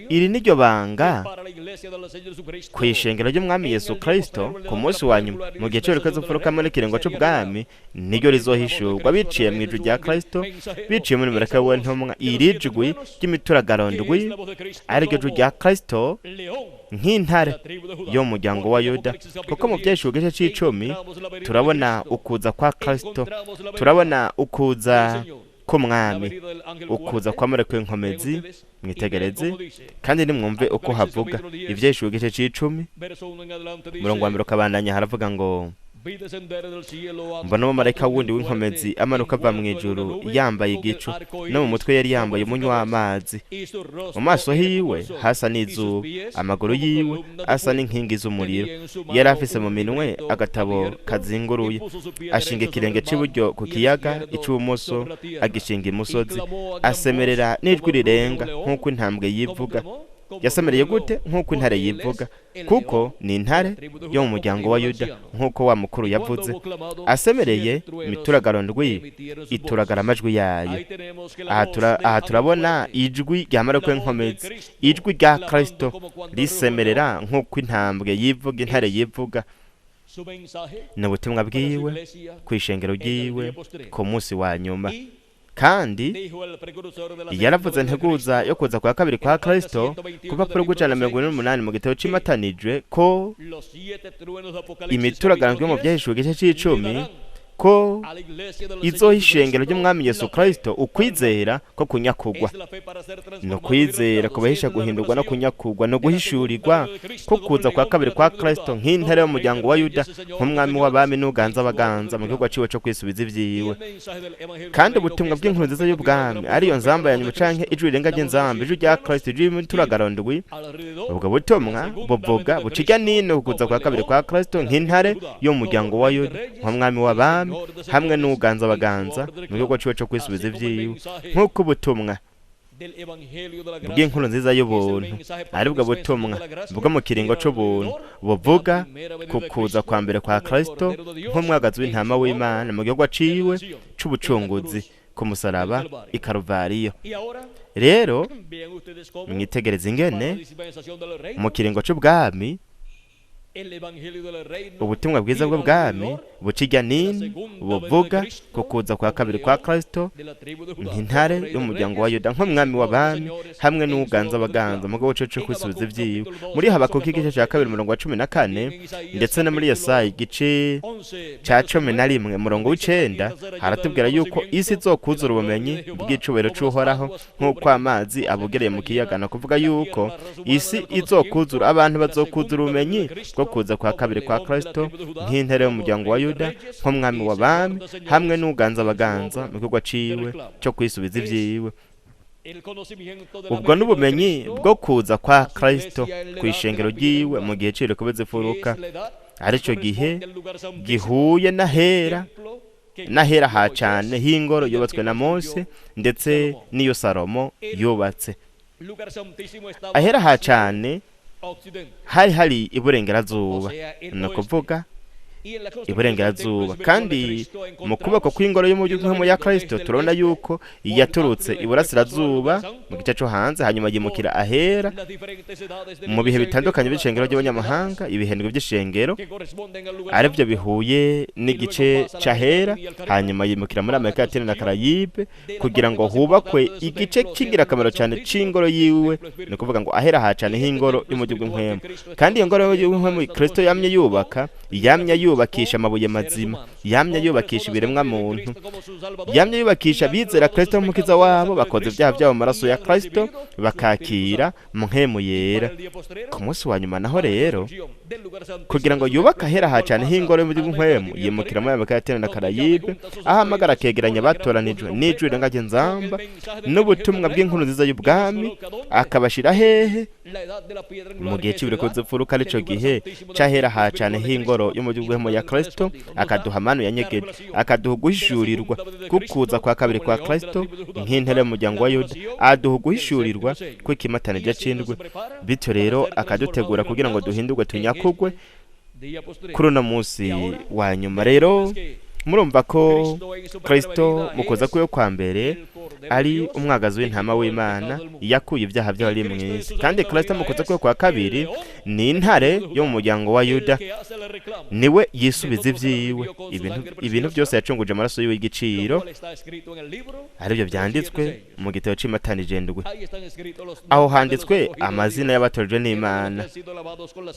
Iri niryo banga kw'ishengero ry'Umwami Yesu Kristo ku munsi wa nyuma, mu gihe c'urukazo mfurukamwe n'ikiringo c'ubwami, niryo rizohishurwa biciye mw'ijwi rya Kristo, biciye muri marayika wiwe ntumwa, iri jwi ry'imituragaro ndwi, ariryo jwi rya Kristo nk'intare yo mu muryango wa Yuda. Kuko mu vyeshurwa igice c'icumi turabona ukuza kwa Kristo, turabona ukuza k'Umwami, ukuza kwa marayika w'inkomezi. Mwitegereze kandi nimwumve uko havuga ivyeshurwa igice c'icumi umurongo wa mbere ukabandanya, haravuga ngo: mbona umumarayika wundi w'inkomezi amanuka ava mw'ijuru, yambaye igicu, no mu mutwe yari yambaye umunywa w'amazi, mu maso hiwe hasa n'izuba, amaguru yiwe asa n'inkingi z'umuriro. Yari afise mu minwe agatabo kazinguruye, ashinga ikirenge c'iburyo ku kiyaga, ic'ibumoso agishinga imusozi, asemerera n'ijwi rirenga nk'uko intambwe yivuga. Yasemereye gute? Nk'uko intare yivuga, kuko ni intare yo mu muryango wa Yuda, nk'uko wa mukuru yavuze. Asemereye, imituragaro ndwi ituragara amajwi yayo. Aha turabona ijwi rya marayika w'inkomezi, ijwi rya Kristo risemerera nk'uko intambwe yivuga, intare yivuga. Ni ubutumwa bwiwe ku ishengero ryiwe ku munsi wa nyuma. Kandi yaravuze nteguza yo kuza kwa kabiri kwa Kristo ku rupapuro rw'148 mu gitabo c'imatanijwe ko imituragaro yo mu Vyahishuwe igice c'icumi ko izoha ishengero ry'umwami Yesu Kristo ukwizera ko kunyakugwa. Ni ukwizera kubahisha guhindurwa no kunyakugwa no guhishurirwa ko kuza kwa kabiri kwa Kristo nk'intare y'umuryango wa Yuda, nk'umwami w'abami n'uganza abaganza mu gihugu ciwe co kwisubiza ivyiwe. Kandi ubutumwa bw'inkuru nziza y'ubwami ariyo nzamba ya nyuma canke ijwi rirenga ry'inzamba, ijwi rya Kristo, ijwi ry'imituragaro ndwi, ubwo butumwa buvuga buca nino kuza kwa kabiri kwa Kristo nk'intare y'umuryango wa Yuda, nk'umwami w'abami hamwe n'uganza abaganza mu gihugu ciwe co kwisubiza ivyiwe. Nk'uko ubutumwa bw'inkuru nziza y'ubuntu aribwo butumwa bwo mu kiringo c'ubuntu buvuga ku kuza kwa mbere kwa Kristo nk'umwagazi w'intama w'Imana mu gihugu ciwe c'ubucunguzi ku musaraba i Karuvariyo. Rero mwitegereze ingene mu kiringo c'ubwami ubutumwa bwiza bw'ubwami buca irya nino buvuga ku kuza kwa kabiri kwa Kristo nk'intare y'umuryango wa Yuda, nk'umwami w'abami hamwe n'uganza abaganza mu gihugu co kwisubiza ivyiwe. Muri Habakuki igice ca 2 umurongo wa 14 ndetse no muri Yesaya igice ca 11 umurongo w'9 haratubwira yuko isi izokuzura ubumenyi bw'icubahiro c'Uhoraho nk'uko amazi abugereye mu kiyaga. No kuvuga yuko isi izokuzura, abantu bazokuzura ubumenyi bwo kuza kwa kabiri kwa Kristo nk'intare y'umuryango wa Yuda, nk'umwami w'abami hamwe n'uganza abaganza mu gikorwa ciwe cyo kwisubiza ivyiwe. Ubwo n'ubumenyi bwo kuza kwa Kristo ku ishengero ryiwe mu gihe c'irekubiza imfuruka, arico gihe gihuye n'ahera n'ahera ha cane h'ingoro yubatswe na Mose ndetse n'iyo Salomo yubatse. Ahera ha cane hari hari iburengerazuba, ni ukuvuga iburengerazuba. Kandi mu kuboko kw'ingoro y'umujyi ya Kristo turabona yuko yaturutse iburasirazuba mu gice cyo hanze, hanyuma yimukira ahera mu bihe bitandukanye by'ishengero ry'abanyamahanga, ibihendwe by'ishengero aribyo bihuye n'igice c'ahera, hanyuma yimukira muri Amerika Latine na Karayibe kugira ngo hubakwe igice c'ingirakamaro cyane c'ingoro yiwe, ni ukuvuga ngo ahera ha cane h'ingoro y'umujyi w'impwemu. Kandi iyo ngoro y'umujyi w'impwemu Kristo yamye yubaka, yamye yubakisha amabuye mazima, yamye yubakisha ibiremwa muntu, yamye yubakisha abizera Kristo nk'umukiza wabo, bakoze ibyaha byabo mu maraso ya Kristo bakakira mpwemu yera. Ku munsi wa nyuma naho rero kugira ngo yubake ahera ha cane h'ingoro y'umujyi w'impwemu, yimukira muri Amerika Latine na Karayibe, ahamagara akegeranya abatoranijwe n'ijwi rirenga ry'inzamba n'ubutumwa bw'inkuru nziza y'ubwami, akabashira hehe mu gihe c'ibireko z'imfuruka, arico gihe c'ahera ha cane h'ingoro y'umujyi w'impwemu ya Kristo, akaduha amanu yanyegeje, akaduha guhishurirwa kukuza kwa kabiri kwa Kristo nk'intare y'umuryango wa Yuda, aduha guhishurirwa kw'ikimatanije c'indwi. Bityo rero akadutegura kugira ngo duhindurwe tunyakugwe kuri uno munsi wa nyuma. Rero murumva ko Kristo mu kuza kwiwe kwa mbere ari umwagazi w'intama w'Imana yakuye ibyaha by'abari mu isi, kandi Kristo mu kuza kwiwe kwa kabiri ni intare yo mu muryango wa Yuda, niwe yisubiza ivyiwe, ibintu byose yacunguje amaraso yiwe y'igiciro, aribyo byanditswe mu gitabo c'imatanije ndwi. Aho handitswe amazina y'abatojwe n'Imana,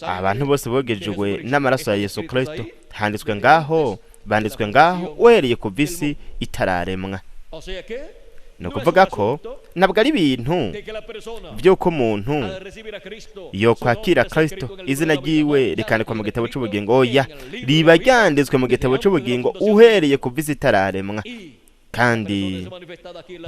abantu bose bogejwe n'amaraso ya Yesu Kristo, handitswe ngaho, banditswe ngaho uhereye ku visi itararemwa. Ni ukuvuga ko ntabwo ari ibintu by'uko umuntu yokwakira Kristo izina ryiwe rikandikwa mu gitabo c'ubugingo, oya, riba ryanditswe mu gitabo c'ubugingo uhereye ku visi itararemwa. Kandi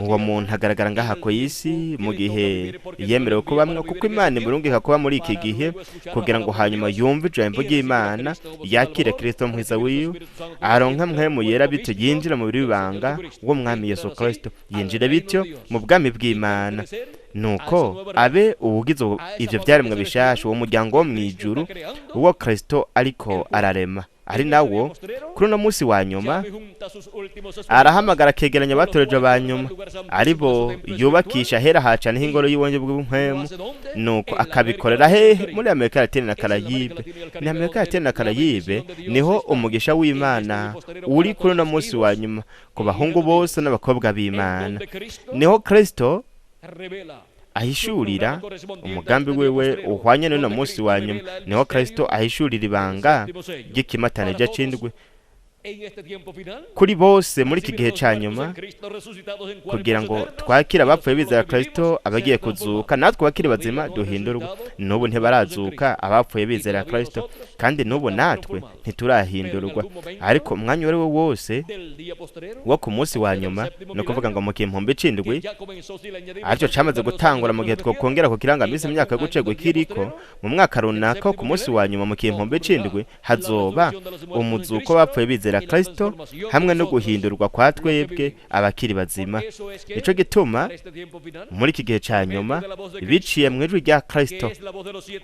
uwo muntu agaragara ngaha ku isi mu gihe yemerewe kubamwo, kuko Imana imurungika kuba muri iki gihe kugira ngo hanyuma yumve ijambo ry'Imana, yakire Kristo mwiza wiwe, aronka mpwemu yera, bityo yinjira mu biri bibanga w'umwami Yesu Kristo, yinjire bityo mu bwami bw'Imana. Nuko abe uwugize ivyo vyaremwe bishasha, uwo muryango wo mw'ijuru uwo Kristo ariko ararema. Ari nawo kuri uno munsi wa nyuma arahamagara akegeranya abatoreje ba nyuma, ari bo yubakisha ahera hacana ingoro y'ibonge bw'umpwemu. Nuko akabikorera hehe? Muri Amerika Latine na Karayibe. Ni Amerika Latine na Karayibe niho umugisha w'Imana uri kuri uno munsi wa nyuma ku bahungu bose n'abakobwa b'Imana. Niho Kristo ahishurira umugambi wiwe uhwanye n'uno munsi wa nyuma. Niho Kristo ahishurira ibanga ry'ikimatane c'indwi kuri bose muri iki gihe cya nyuma, kugira ngo twakire abapfuye bizera Kristo abagiye kuzuka, natwe abakiri bazima duhindurwe. N'ubu ntibarazuka abapfuye bizera Kristo, kandi n'ubu natwe ntiturahindurwa. Ariko umwanya uwo ari wo wose wo ku munsi wa nyuma, ni ukuvuga ngo mu kimpumbi c'indwi, aricyo cyamaze gutangura mu gihe twokongera ku kirangamisi imyaka yo gucegwa ikiriko, mu mwaka runaka ku munsi wa nyuma mu kimpumbi c'indwi hazoba umuzuko w'abapfuye bizera Kristo hamwe no guhindurwa kwa twebwe abakiri bazima. Nico gituma muri iki gihe ca nyuma, biciye mu ijwi rya Kristo,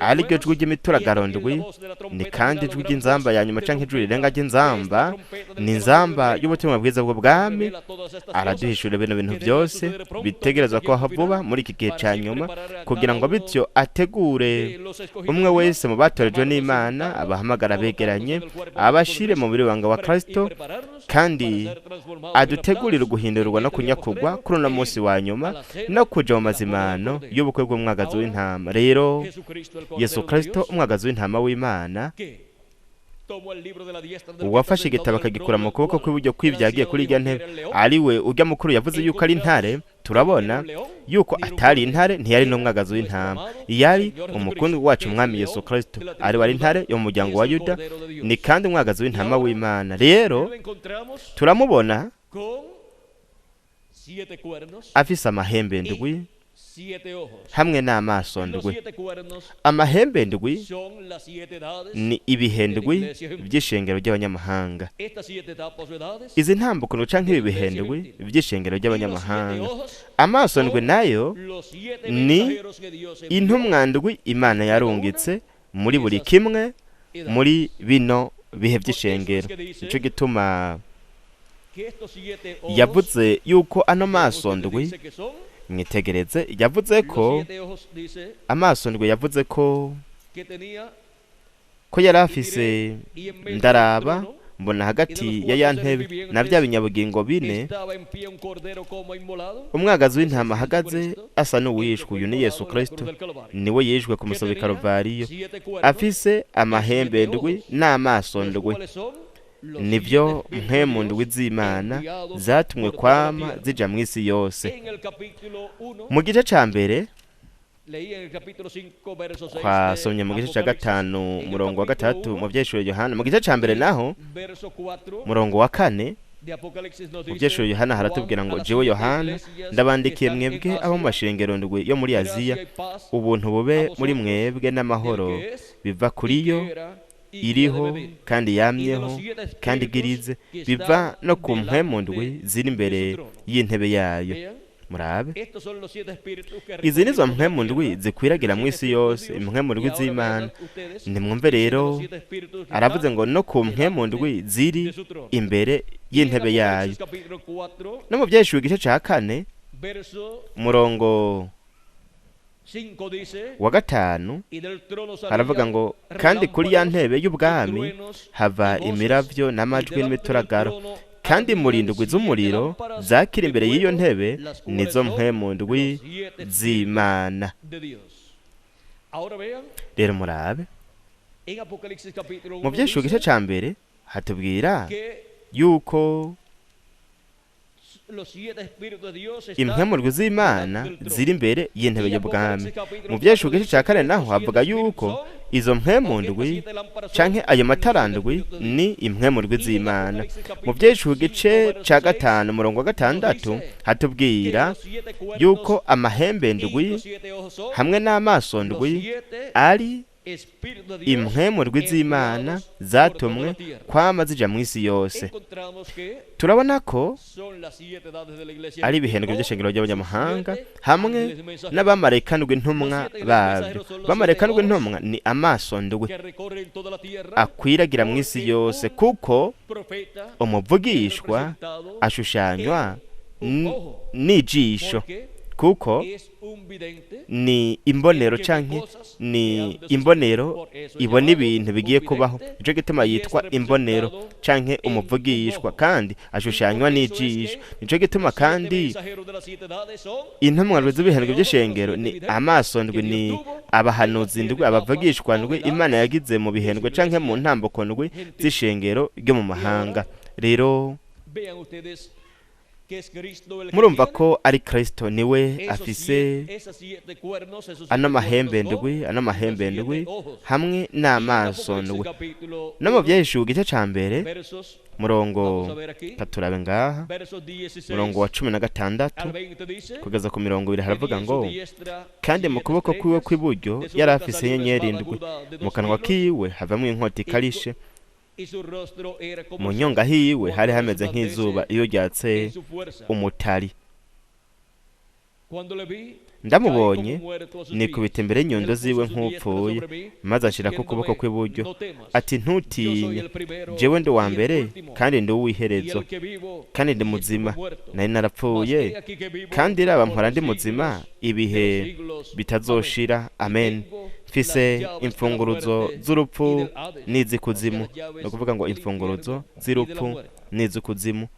ari ryo jwi ry'imituragaro ndwi, ni kandi ijwi ry'inzamba ya nyuma canke ijwi rirenga ry'inzamba, ni inzamba y'ubutumwa bwiza bw'ubwami, araduhishurira bino bintu byose bitegerezwa kubaho vuba muri iki gihe ca nyuma, kugira ngo bityo ategure umwe wese mu batorejwe n'Imana, abahamagara begeranye, abashire mu mubiri wanga wa Kristo, kandi adutegurire guhindurwa no kunyakugwa kuri uno munsi wa nyuma no kuja mu mazimano y'ubukwe bw'umwagazi w'intama. Rero Yesu Kristo, umwagazi w'intama w'Imana, uwafashe igitabo akagikura mu kuboko kw'iburyo kw'ibyagiye kuri irya ntebe, ari we ujya mukuru yavuze yuko ari intare, turabona yuko atari intare, ntiyari n'umwagazi w'intama, yari umukundwa wacu umwami Yesu Kristo, ari wari intare yo mu muryango wa Yuda, ni kandi umwagazi w'intama w'Imana. Rero turamubona afise amahembe ndwi hamwe n'amaso ndwi. Amahembe ndwi ni ibihe ndwi by'ishengero ry'abanyamahanga. Izi ntambuko canke ibi bihe ndwi by'ishengero ry'abanyamahanga. Amaso ndwi nayo ni intumwa ndwi Imana yarungitse muri buri kimwe muri bino bihe by'ishengero. Nico gituma yavuze yuko ano maso ndwi, mwitegereze, yavuze ko amaso ndwi, yavuze ko yari afise, ndaraba mbona hagati ya ya ntebe na bya binyabugingo bine umwagazi w'intama ahagaze asa n'uwishwe. Uyu ni Yesu Kristo, niwe yishwe ku musozi Karuvariyo, afise amahembe ndwi n'amaso ndwi. Nibyo mpwemu ndwi z'Imana zatumwe kwama zija mu isi yose. Mu gice ca mbere twasomye mu gice ca 5 murongo wa 3 mu vyeshuye Yohana. Mu gice ca mbere naho murongo wa 4 mu vyeshuye Yohana haratubwira ngo jewe Yohana ndabandikiye mwebwe abo mu mashengero ndwi yo muri Aziya, ubuntu bube muri mwebwe n'amahoro biva kuri yo iriho kandi yamyeho kandi igirize, biva no ku mpwemu ndwi ziri imbere y'intebe yayo. Murabe, izi nizo mpwemu ndwi zikwiragira mu isi yose, impwemu ndwi z'Imana. Nimwumve rero, aravuze ngo no ku mpwemu ndwi ziri imbere y'intebe yayo. No mu vyeshuwe igice ca 4 murongo wa 5 haravuga ngo kandi kuri ya ntebe y'ubwami hava imiravyo n'amajwi n'imituragaro, kandi murindwi z'umuriro zakira imbere y'iyo ntebe, nizo mpwemu ndwi z'Imana. Rero murabe, mu vyeshuwe igice ca mbere hatubwira yuko impwemu ndwi z'Imana ziri imbere y'intebe y'ubwami. Mu vyeshuwe igice ca 4 naho havuga yuko izo mpwemu ndwi canke ayo matara ndwi ni impwemu ndwi z'Imana. Mu vyeshuwe igice ca 5 murongo wa 6 hatubwira yuko amahembe ndwi hamwe n'amaso ndwi ari Impwemu ndwi z'Imana zatumwe kwama zija mu isi yose. Turabona ko ari ibihendwe by'ishengero ry'abanyamahanga hamwe n'abamarayika ndwi intumwa babyo. Abamarayika ndwi intumwa ni amaso ndwi akwiragira mu isi yose, kuko umuvugishwa ashushanywa n'ijisho, kuko ni imbonero canke ni imbonero ibona ibintu bigiye kubaho. Nico gituma yitwa imbonero canke umuvugishwa, kandi ashushanywa n'ijisho. Nico gituma kandi intumwa ndwi z'ibihendwe by'ishengero ni amaso ndwi, ni abahanuzi ndwi, abavugishwa ndwi Imana yagize mu bihendwe canke mu ntambuko ndwi z'ishengero ryo mu mahanga. Rero murumva ko ari Kristo niwe afise ano mahembe ndwi, ano mahembe ndwi hamwe n'amaso ndwi. No mu Vyahishuwe igice ca mbere murongo, katurabe ngaha, murongo wa 16 kugeza ku 20 haravuga ngo: kandi mu kuboko kwiwe kw'iburyo yari afise inyenyeri ndwi, mu kanwa kiwe havamwo inkota ikarishe, mu nyonga hiwe hari hameze nk'izuba iyo ryatse umutari. Ndamubonye nikubita imbere y'inyundo ziwe nk'upfuye, maze anshirako ukuboko kw'iburyo ati: ntutinye, jewe ndi uwa mbere kandi ndi uw'iherezo, kandi ndi muzima. Nari narapfuye, kandi raba mpora ndi muzima ibihe bitazoshira. Amen. Mfise imfunguruzo z'urupfu n'iz'ikuzimu. Ni ukuvuga ngo imfunguruzo z'urupfu n'iz'ikuzimu.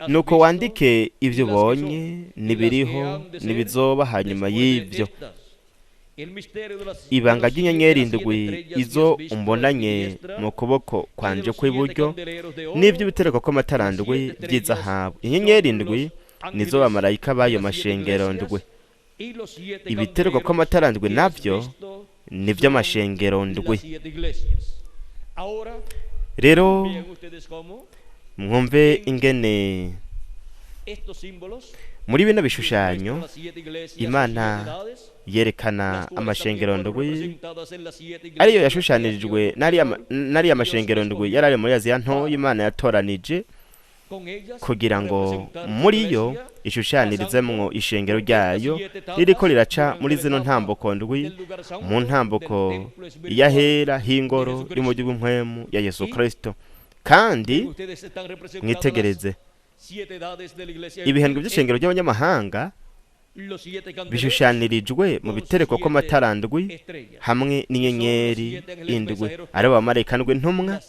Nuko wandike ibyo ubonye n'ibiriho n'ibizoba hanyuma y'ibyo. Ibanga ry'inyenyeri ndwi izo umbonanye mu kuboko kwanje kw'iburyo n'ibyo bitereko kw'amatara ndwi by'izahabu. Inyenyeri ndwi nizo bamarayika b'ayo mashengero ndwi. Ibitereko kw'amatara ndwi navyo nivyo mashengero ndwi. Rero mwumve ingene muri bino bishushanyo Imana yerekana amashengero ndwi, ariyo yashushanirijwe n'ariya mashengero ndwi yari ari muri Aziya nto Imana yatoranije kugira ngo muri yo ishushanirizemwo ishengero ryayo ririko riraca muri zino ntambuko ndwi, mu ntambuko y'ahera h'ingoro y'umujyi w'impwemu ya Yesu Kristo. Kandi mwitegereze ibihendwe by'ishengero ry'abanyamahanga bishushanirijwe mu bitereko kw'amatara ndwi hamwe n'inyenyeri indwi, aribo bamarayika ndwi intumwa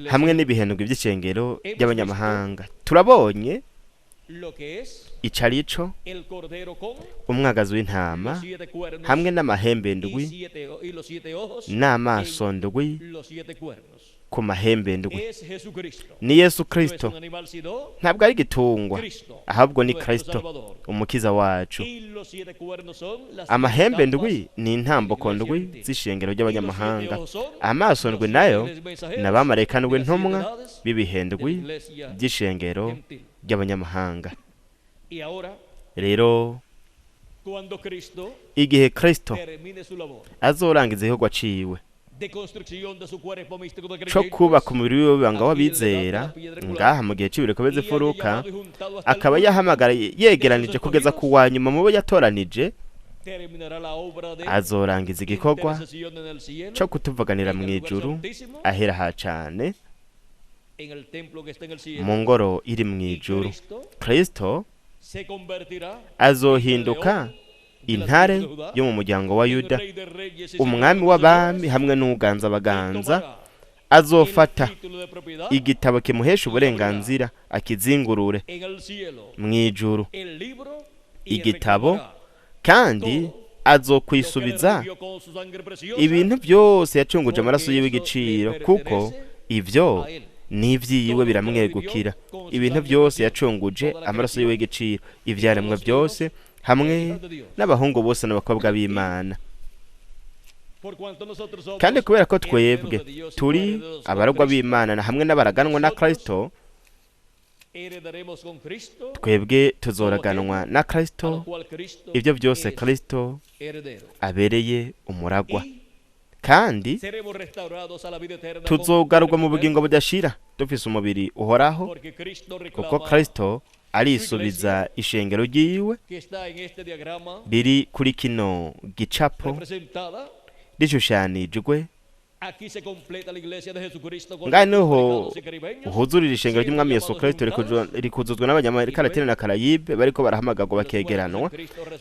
hamwe n'ibihendwe by'ishengero ry'abanyamahanga. Turabonye icarico umwagazi w'intama hamwe n'amahembe ndwi n'amaso ndwi ku mahembe ndwi. Ni Yesu Kristo, ntabwo ari igitungwa, ahubwo ni Kristo umukiza wacu. Amahembe ndwi ni intambuko ndwi z'ishengero ry'abanyamahanga. Amaso ndwi nayo ni abamarayika ndwi intumwa b'ibihendwi by'ishengero ry'abanyamahanga. Rero igihe Kristo azorangiza igikorwa ciwe co kubaka umubiri wiwe w'ibanga w'abizera ngaha mu gihe c'ibireko beze imfuruka, akaba yahamagara yegeranije kugeza ku wa nyuma mu bo yatoranije, azorangiza igikorwa co kutuvuganira mu ijuru ahera ha cane mu ngoro iri mu ijuru. Kristo azohinduka intare yo mu muryango wa Yuda, umwami w'abami hamwe n'uganza abaganza. Azofata igitabo kimuhesha uburenganzira akizingurure mu ijuru igitabo, kandi azokwisubiza ibintu byose yacunguje amaraso yiwe igiciro, kuko ivyo n'ivyiwe biramwegukira. Ibintu byose yacunguje amaraso yiwe y'igiciro, ivyaremwe byose hamwe n'abahungu bose n'abakobwa b'Imana. Kandi kubera ko twebwe turi abaragwa b'Imana hamwe n'abaraganwa na Kristo, Twebwe tuzoraganwa na Kristo ibyo byose Kristo abereye umuragwa, kandi tuzogarurwa mu bugingo budashira dufise umubiri uhoraho, kuko Kristo arisubiza ishengero ryiwe riri kuri kino gicapo rishushanijwe. Ngaha niho uhuzurira ishengero ry'umwami Yesu Kristo rikuzuzwa n'abanyamerika Latine na Karayibe bariko barahamagarwa bakegeranwa.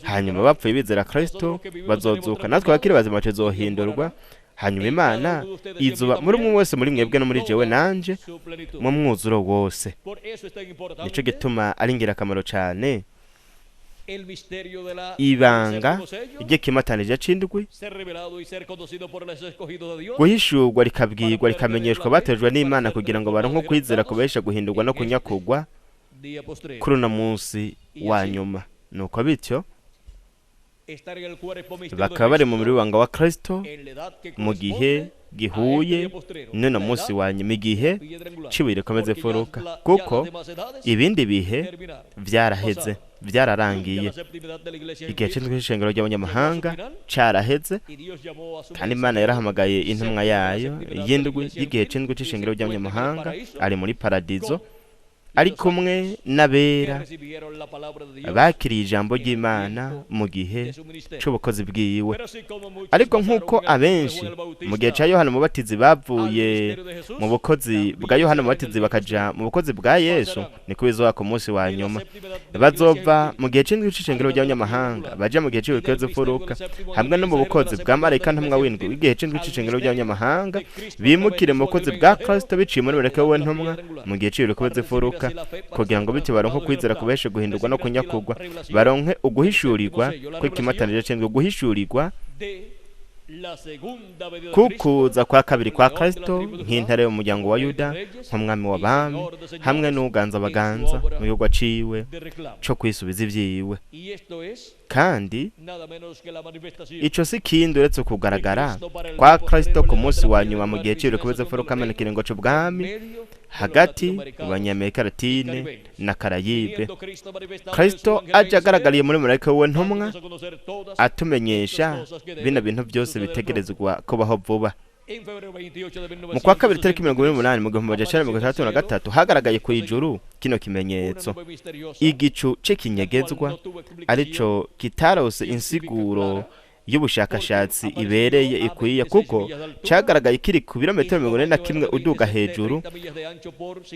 Hanyuma bapfuye bizera Kristo bazozuka, natwe abakiri bazima tuzohindurwa. Hanyuma Imana izuba muri umwe wese muri mwebwe no muri jewe nanje mu mwuzuro wose. Nico gituma ari ingirakamaro cane ibanga ry'ikimatanije c'indwi guhishurwa rikabwirwa rikamenyeshwa batejwe n'Imana kugira ngo baronke kwizera kubesha guhindurwa no kunyakugwa kuri uno munsi wa nyuma. Nuko bityo bakaba bari mu mubiri w'ibanga wa Kristo mu gihe gihuye n'uno munsi wa nyuma, igihe c'ibuye rikomeza imfuruka, kuko ibindi bihe vyaraheze, vyararangiye. Igihe c'indwi c'ishengero ry'abanyamahanga caraheze, kandi Imana yarahamagaye intumwa yayo y'indwi y'igihe c'indwi c'ishengero ry'abanyamahanga ari muri paradizo, ari kumwe n'abera bakiriye ijambo ry'Imana mu gihe c'ubukozi bwiwe. Ariko nk'uko abenshi mu gihe ca Yohana Umubatizi bavuye mu bukozi bwa Yohana Umubatizi bakaja mu bukozi bwa Yesu, niko bizoba ku munsi wa nyuma. Bazova mu gihe c'indwi c'ishengero ry'abanyamahanga baja mu gihe c'ubukozi bw'imfuruka, hamwe no mu bukozi bwa marayika ntumwa w'indwi w'igihe c'indwi c'ishengero ry'abanyamahanga, bimukire mu bukozi bwa Kristo biciye muri marayika w'intumwa mu gihe c'ubukozi bw'imfuruka, kugira ngo bityo baronke kwizera kubeshe guhindurwa no kunyakugwa, baronke uguhishurirwa kw'ikimatanije c'indwi, uguhishurirwa kukuza kwa kabiri kwa Kristo nk'intare y'umuryango wa Yuda, nk'umwami w'abami, hamwe n'uganza baganza mu gikorwa ciwe co kwisubiza ivyiwe. Kandi ico si kindi uretse kugaragara kwa Kristo ku munsi wa nyuma mu gihe c'ibiriko imfuruka hamwe n'ikiringo c'ubwami hagati mu banyamerika Latine na Karayibe. Kristo aje agaragariye muri marayika we ntumwa atumenyesha bino bintu byose bitegerezwa kubaho vuba. Mu kwa kabiri tariki 28 mu 1963 hagaragaye ku ijuru kino kimenyetso, igicu c'ikinyegezwa arico kitarose insiguro y'ubushakashatsi ibereye ikwiye, kuko cagaragaye kiri ku birometero 41 uduga hejuru.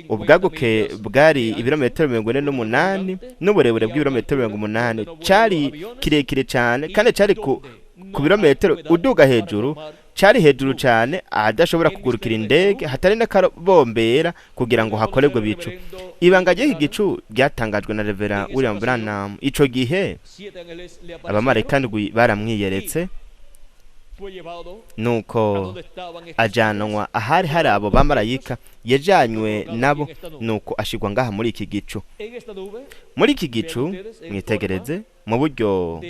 Ubwaguke bwari ibirometero 48 n'uburebure bw'ibirometero 80. Cari kirekire cane, kandi cari ku birometero uduga hejuru, cari hejuru cane ahadashobora kugurukira indege, hatari n'akabombera kugira ngo hakorerwe bicu. Ibanga ry'iki gicu ryatangajwe na Reverend William Branham. Ico gihe abamarayika ndwi baramwiyeretse, nuko ajanwa ahari hari abo bamarayika, yajanywe nabo, nuko ashigwa ngaha muri iki gicu. Muri iki gicu mwitegereze mu buryo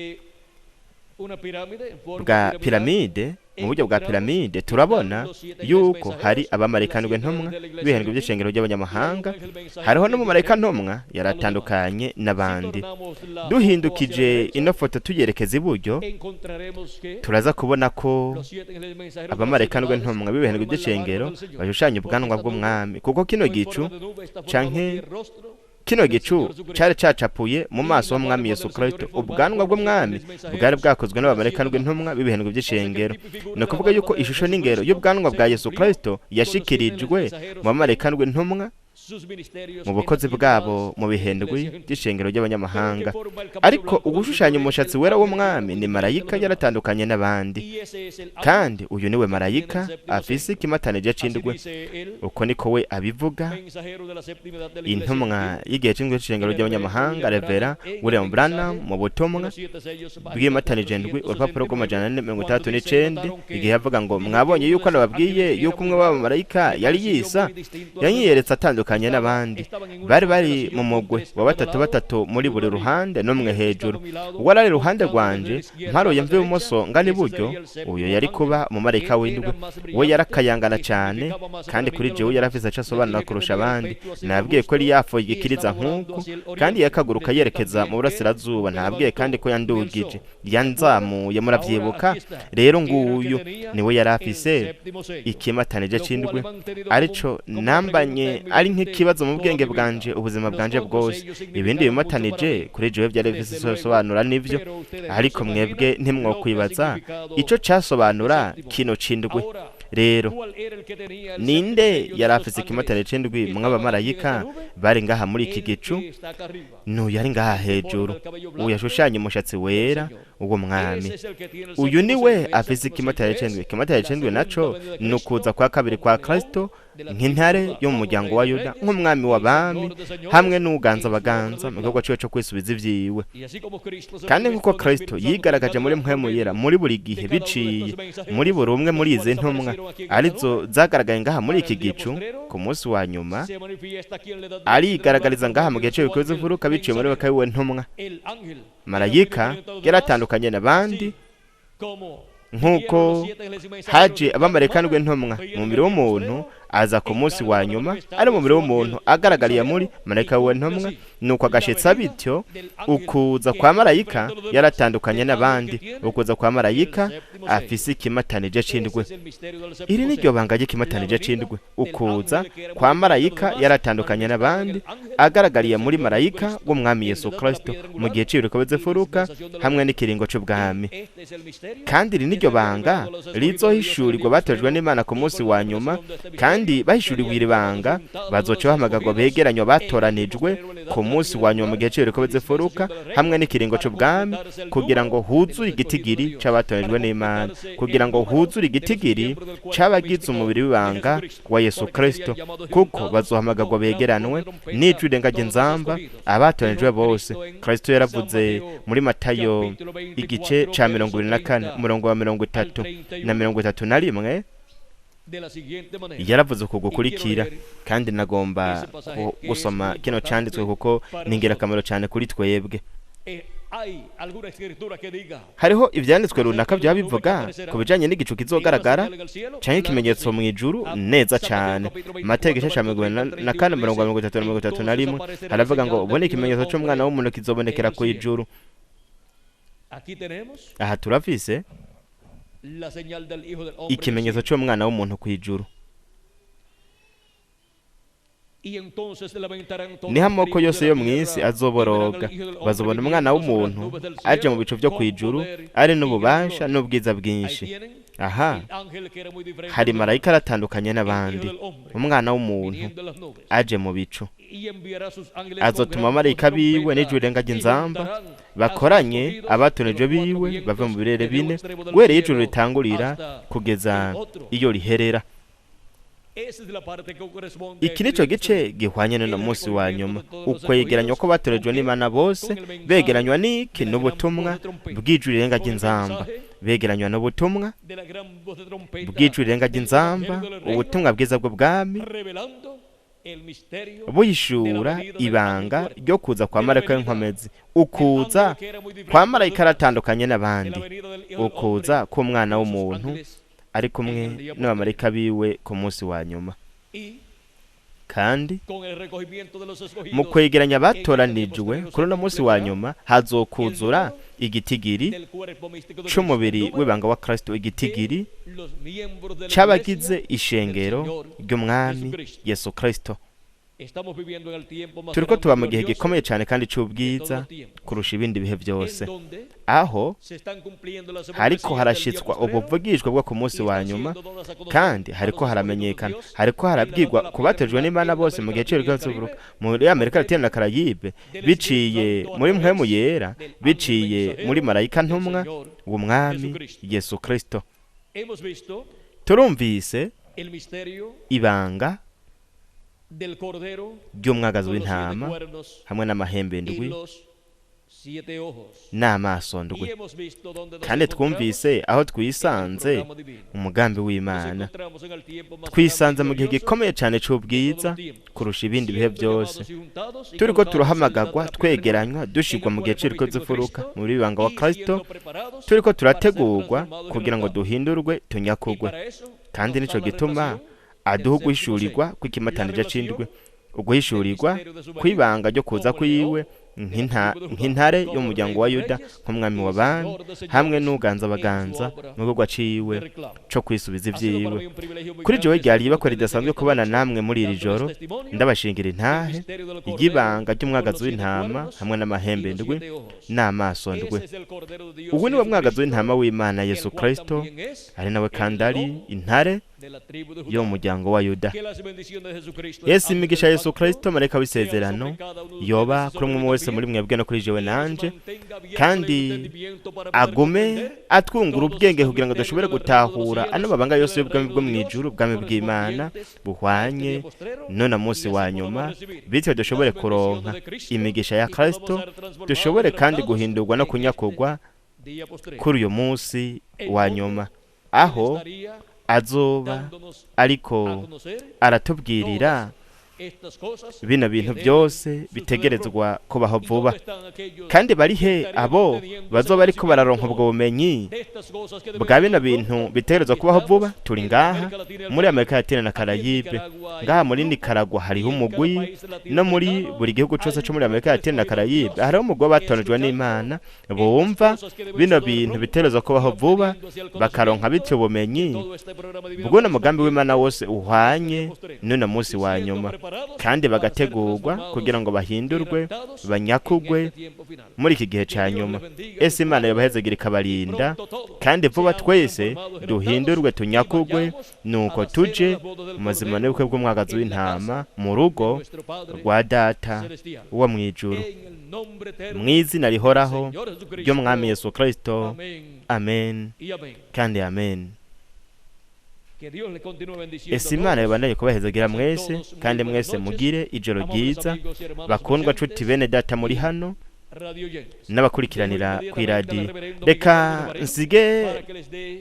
bwa piramide, mu buryo bwa piramide turabona yuko hari abamarayika ndwi ntumwa b'ibihendwe by'ishengero ry'abanyamahanga. Hariho n'umumarayika ntumwa yaratandukanye n'abandi. Duhindukije ino foto tuyerekeza iburyo, turaza kubona ko abamarayika ndwi ntumwa b'ibihendwe by'ishengero bashushanya ubwanwa bw'umwami, kuko kino gicu canke kino gicu cari cacapuye mu maso h'umwami Yesu Kristo. Ubwanwa bw'umwami bwari bwakozwe n'abamarayika ndwi ntumwa b'ibihendwe by'ishengero. Ni ukuvuga yuko ishusho n'ingero y'ubwanwa bwa Yesu Kristo yashikirijwe mu bamarayika ndwi ntumwa mu bukozi bwabo mu bihendwi by'ishengero ry'abanyamahanga. Ariko ugushushanya umushatsi wera w'umwami ni marayika yaratandukanye n'abandi, kandi uyu niwe marayika afise ikimatanije c'indwi. Uko niko we abivuga intumwa y'igihe c'indwi c'ishengero ry'abanyamahanga Reverend William Branham mu butumwa bw'imatanije ndwi, urupapuro rw'amajana 469, igihe yavuga ngo mwabonye yuko nababwiye yuko umwe w'abamarayika yari yisa yanyiyeretse atandukanye yaratandukanye n'abandi. Bari bari mu mugwi wa batatu batatu muri buri ruhande n'umwe hejuru. Uwo ari iruhande rwanje mparuye mva ibumoso ngana iburyo, uyo yari kuba umumarayika w'indwi. We yarakayangana cyane, kandi kuri jewe yarafise ico asobanura kurusha abandi. Nabwiye ko yari yafoye igikiriza nk'uku, kandi yakaguruka yerekeza mu burasirazuba. Nabwiye kandi ko yandugije, yanzamuye, muravyibuka. Rero nguyu niwe yari afise ikimatanije c'indwi, arico nambanye ari nk'ikibazo mu bwenge bwanje ubuzima bwanje bwose. Ibindi bimatanije kuri jewe byari bifise isobanura nivyo, ariko mwebwe ntimwokwibaza ico casobanura kino c'indwi. Rero ninde yari afise ikimatane c'indwi mw'abamarayika bari ngaha muri iki gicu? N'uyu ari ngaha hejuru, uyu yashushanye umushatsi wera, uwo mwami. Uyu niwe afise ikimatane c'indwi. Ikimatane c'indwi naco ni ukuza kwa kabiri kwa Kristo nk'intare yo mu muryango wa Yuda, nk'umwami w'abami hamwe n'uganza baganza mu gikorwa ciwe co kwisubiza ivyiwe. Kandi nk'uko Kristo yigaragaje muri mpwemu yera muri buri gihe biciye muri buri umwe muri izi ntumwa arizo zagaragaye ngaha muri iki gicu ku munsi wa nyuma, arigaragariza ngaha mu gihe c'ibikoze imfuruka biciye muri bakawiwe ntumwa. Marayika yaratandukanye n'abandi nk'uko haje abamarayika n'intumwa mu mubiri w'umuntu, aza ku munsi wa nyuma ari mu mubiri w'umuntu agaragariye muri marayika w'intumwa. Nuko agashitsa bityo ukuza kwa marayika yaratandukanye n'abandi. Ukuza kwa marayika afise ikimatanije c'indwi. Iri ni ryo banga ry'ikimatanije c'indwi. Ukuza kwa marayika yaratandukanye n'abandi agaragariye muri marayika w'umwami Yesu Kristo mu gihe c'ibiriko imfuruka hamwe n'ikiringo c'ubwami. Kandi iri ni ryo banga rizohishurirwa batojwe n'Imana ku munsi wa nyuma, kandi bahishuriwe iri banga bazoca bahamagarwa begeranywa batoranijwe ku munsi wa nyuma mu gihe c'ibiriko imfuruka hamwe n'ikiringo c'ubwami, kugira ngo huzure igitigiri c'abatoranijwe n'Imana, kugira ngo huzure igitigiri c'abagize umubiri w'ibanga wa Yesu Kristo, kuko bazohamagarwa begeranwe n'ijwi rirenga ry'inzamba abatoranijwe bose. Kristo yaravuze muri Matayo igice ca 24 umurongo wa 30 na 31, yaravuze uku gukurikira. Kandi nagomba gusoma kino canditswe kuko ni ingirakamaro cyane kuri twebwe. Hariho ivyanditswe runaka byaba bivuga ku bijanye n'igicu kizogaragara canke ikimenyetso mu ijuru neza cane. Matayo igice ca 24 mirongo 30 na 31 haravuga ngo ubone ikimenyetso c'umwana w'umuntu kizobonekera ku ijuru. Aha turafise ikimenyetso c'umwana w'umuntu ku ijuru. Niho amoko yose yo mw'isi azoboroga, bazobona umwana w'umuntu aje mu bicu vyo kw'ijuru ari n'ububasha n'ubwiza bwinshi. Aha hari marayika aratandukanye n'abandi, umwana w'umuntu aje mu bicu. Azotuma abamarayika biwe n'ijwi rirenga ry'inzamba bakoranye abatonejwe biwe bave mu birere bine, guhereye ijuru ritangurira kugeza iyo riherera. Iki nico gice gihwanye n'uno munsi wa nyuma, ukwegeranywa ko batorejwe n'Imana bose, begeranywa n'iki? N'ubutumwa bw'ijwi rirenga ry'inzamba. Begeranywa n'ubutumwa bw'ijwi rirenga ry'inzamba, ubutumwa bwiza bw'ubwami buhishura ibanga ryo kuza kwa marayika w'inkomezi. Ukuza kwa marayika aratandukanye n'abandi, ukuza k'umwana w'umuntu ari kumwe n'abamarayika biwe ku munsi wa nyuma. Kandi mu kwegeranya abatoranijwe kuri uno munsi wa nyuma hazokuzura igitigiri c'umubiri w'ibanga wa Kristo, igitigiri c'abagize ishengero ry'umwami Yesu Kristo. Turiko tuba mu gihe gikomeye cyane kandi c'ubwiza kurusha ibindi bihe byose, aho hariko harashitswa ubuvugishwa bwo ku munsi wa nyuma, kandi hariko haramenyekana, hariko harabwirwa ku batojwe n'Imana bose mu gihe c'ibiriko muri Amerika Latine na Karayibe, biciye muri mpwemu yera, biciye muri marayika ntumwa w'umwami Yesu Kristo. Turumvise ibanga ry'umwagazi w'intama hamwe n'amahembe ndwi n'amaso ndwi. Kandi twumvise aho twisanze umugambi w'Imana. Twisanze mu gihe gikomeye cyane cy'ubwiza kurusha ibindi bihe byose, turiko turahamagagwa, twegeranywa, dushirwa mu gihe c'iriko z'imfuruka muri bibanga wa Kristo, turiko turategurwa kugira ngo duhindurwe, tunyakugwe. Kandi nico gituma aduha uguhishurirwa kw'ikimatanije c'indwi, uguhishurirwa kw'ibanga ryo kuza kwiwe nk'intare y'umuryango wa Yuda, nk'umwami wa bami, hamwe n'uganza baganza mu gikorwa ciwe co kwisubiza ivyiwe. Kuri jewe ryari ibakwa ridasanzwe kubana namwe muri iri joro, ndabashingira intahe ry'ibanga ry'umwagazi w'intama hamwe n'amahembe ndwi n'amaso ndwi. Ubu ni wo mwagazi w'intama w'Imana Yesu Kristo, ari nawe kandi ari intare yo mu muryango wa Yuda. Yesu, imigisha Yesu Kristo, marayika w'isezerano, yoba kuri umwe wese muri mwebwe no kuri jewe nanje, kandi agume atwungura ubwenge kugira ngo dushobore gutahura ano mabanga yose y'ubwami bwo mw'ijuru, ubwami bw'Imana buhwanye none munsi wa nyuma, bityo dushobore kuronka imigisha ya Kristo, dushobore kandi guhindurwa no kunyakurwa kuri uyu munsi wa nyuma, aho azoba ariko aratubwirira bino bintu byose bitegerezwa kubaho vuba. Kandi bari he abo bazoba ariko bararonka ubwo bumenyi bwa bino bintu bitegerezwa kubaho vuba? Turi ngaha muri Amerika Latina na Karayibe, ngaha muri Nicaragua hariho umugwi, no muri buri gihugu cose co muri Amerika Latina na Karayibe hariho umugwi w'abatonejwe n'Imana bumva bino bintu bitegerezwa kubaho vuba, bakaronka bityo ubumenyi bw'uno mugambi w'Imana wose uhwanye n'uno munsi wa nyuma, kandi bagategurwa kugira ngo bahindurwe, banyakugwe muri iki gihe ca nyuma. Ese Imana yobahezagira ikabarinda, kandi vuba twese duhindurwe, tunyakugwe, nuko tuje mu mazima n'ubukwe bw'umwagazi w'intama mu rugo rwa Data wo mw'ijuru, mw'izina rihoraho ry'Umwami Yesu Kristo. Amen kandi amen. Ese Imana yobandanye kubahezagira mwese, kandi mwese mugire ijoro ryiza, bakundwa nshuti bene Data muri hano n'abakurikiranira kw'iradiyo. Reka nsige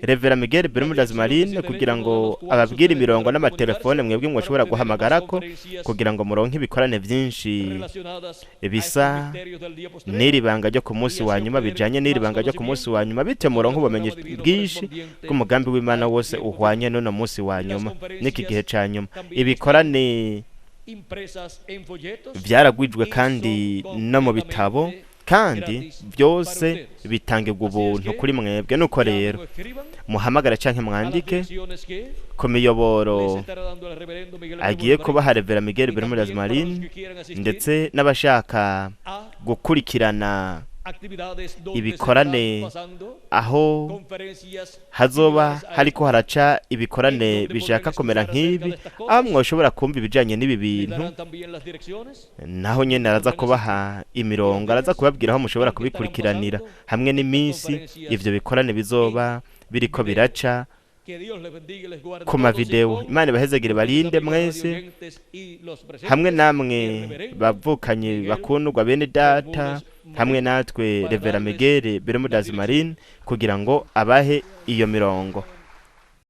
Revera Miguel Bermudez Marine kugira ngo ababwire imirongo n'amatelefone mwebwe mwashobora guhamagarako kugira ngo muronke ibikorane byinshi bisa n'iri banga ryo ku munsi wa nyuma, bijanye n'iri banga ryo ku munsi wa nyuma, bityo muronke ubumenyi bwinshi bw'umugambi w'Imana wose uhwanye n'uno munsi wa nyuma n'iki gihe ca nyuma. Ibikorane byaragwijwe kandi no mu bitabo, kandi byose bitangirwa ubuntu kuri mwebwe. Nuko rero muhamagara canke mwandike ku miyoboro agiye kubaha Revera Miguel Bermudez Marine, ndetse n'abashaka gukurikirana ibikorane aho hazoba hariko haraca ibikorane bishaka kumera nk'ibi, aho mwoshobora kumva ibijanye n'ibi bintu, naho nyene araza kubaha imirongo, araza kubabwira aho mushobora kubikurikiranira hamwe n'iminsi ivyo bikorane bizoba biriko biraca ku mavideo. Imana ibahezagire barinde mwese, hamwe namwe bavukanye bakundwa bene Data, hamwe natwe Revera Miguel Bermudez Marine, kugira ngo abahe iyo mirongo.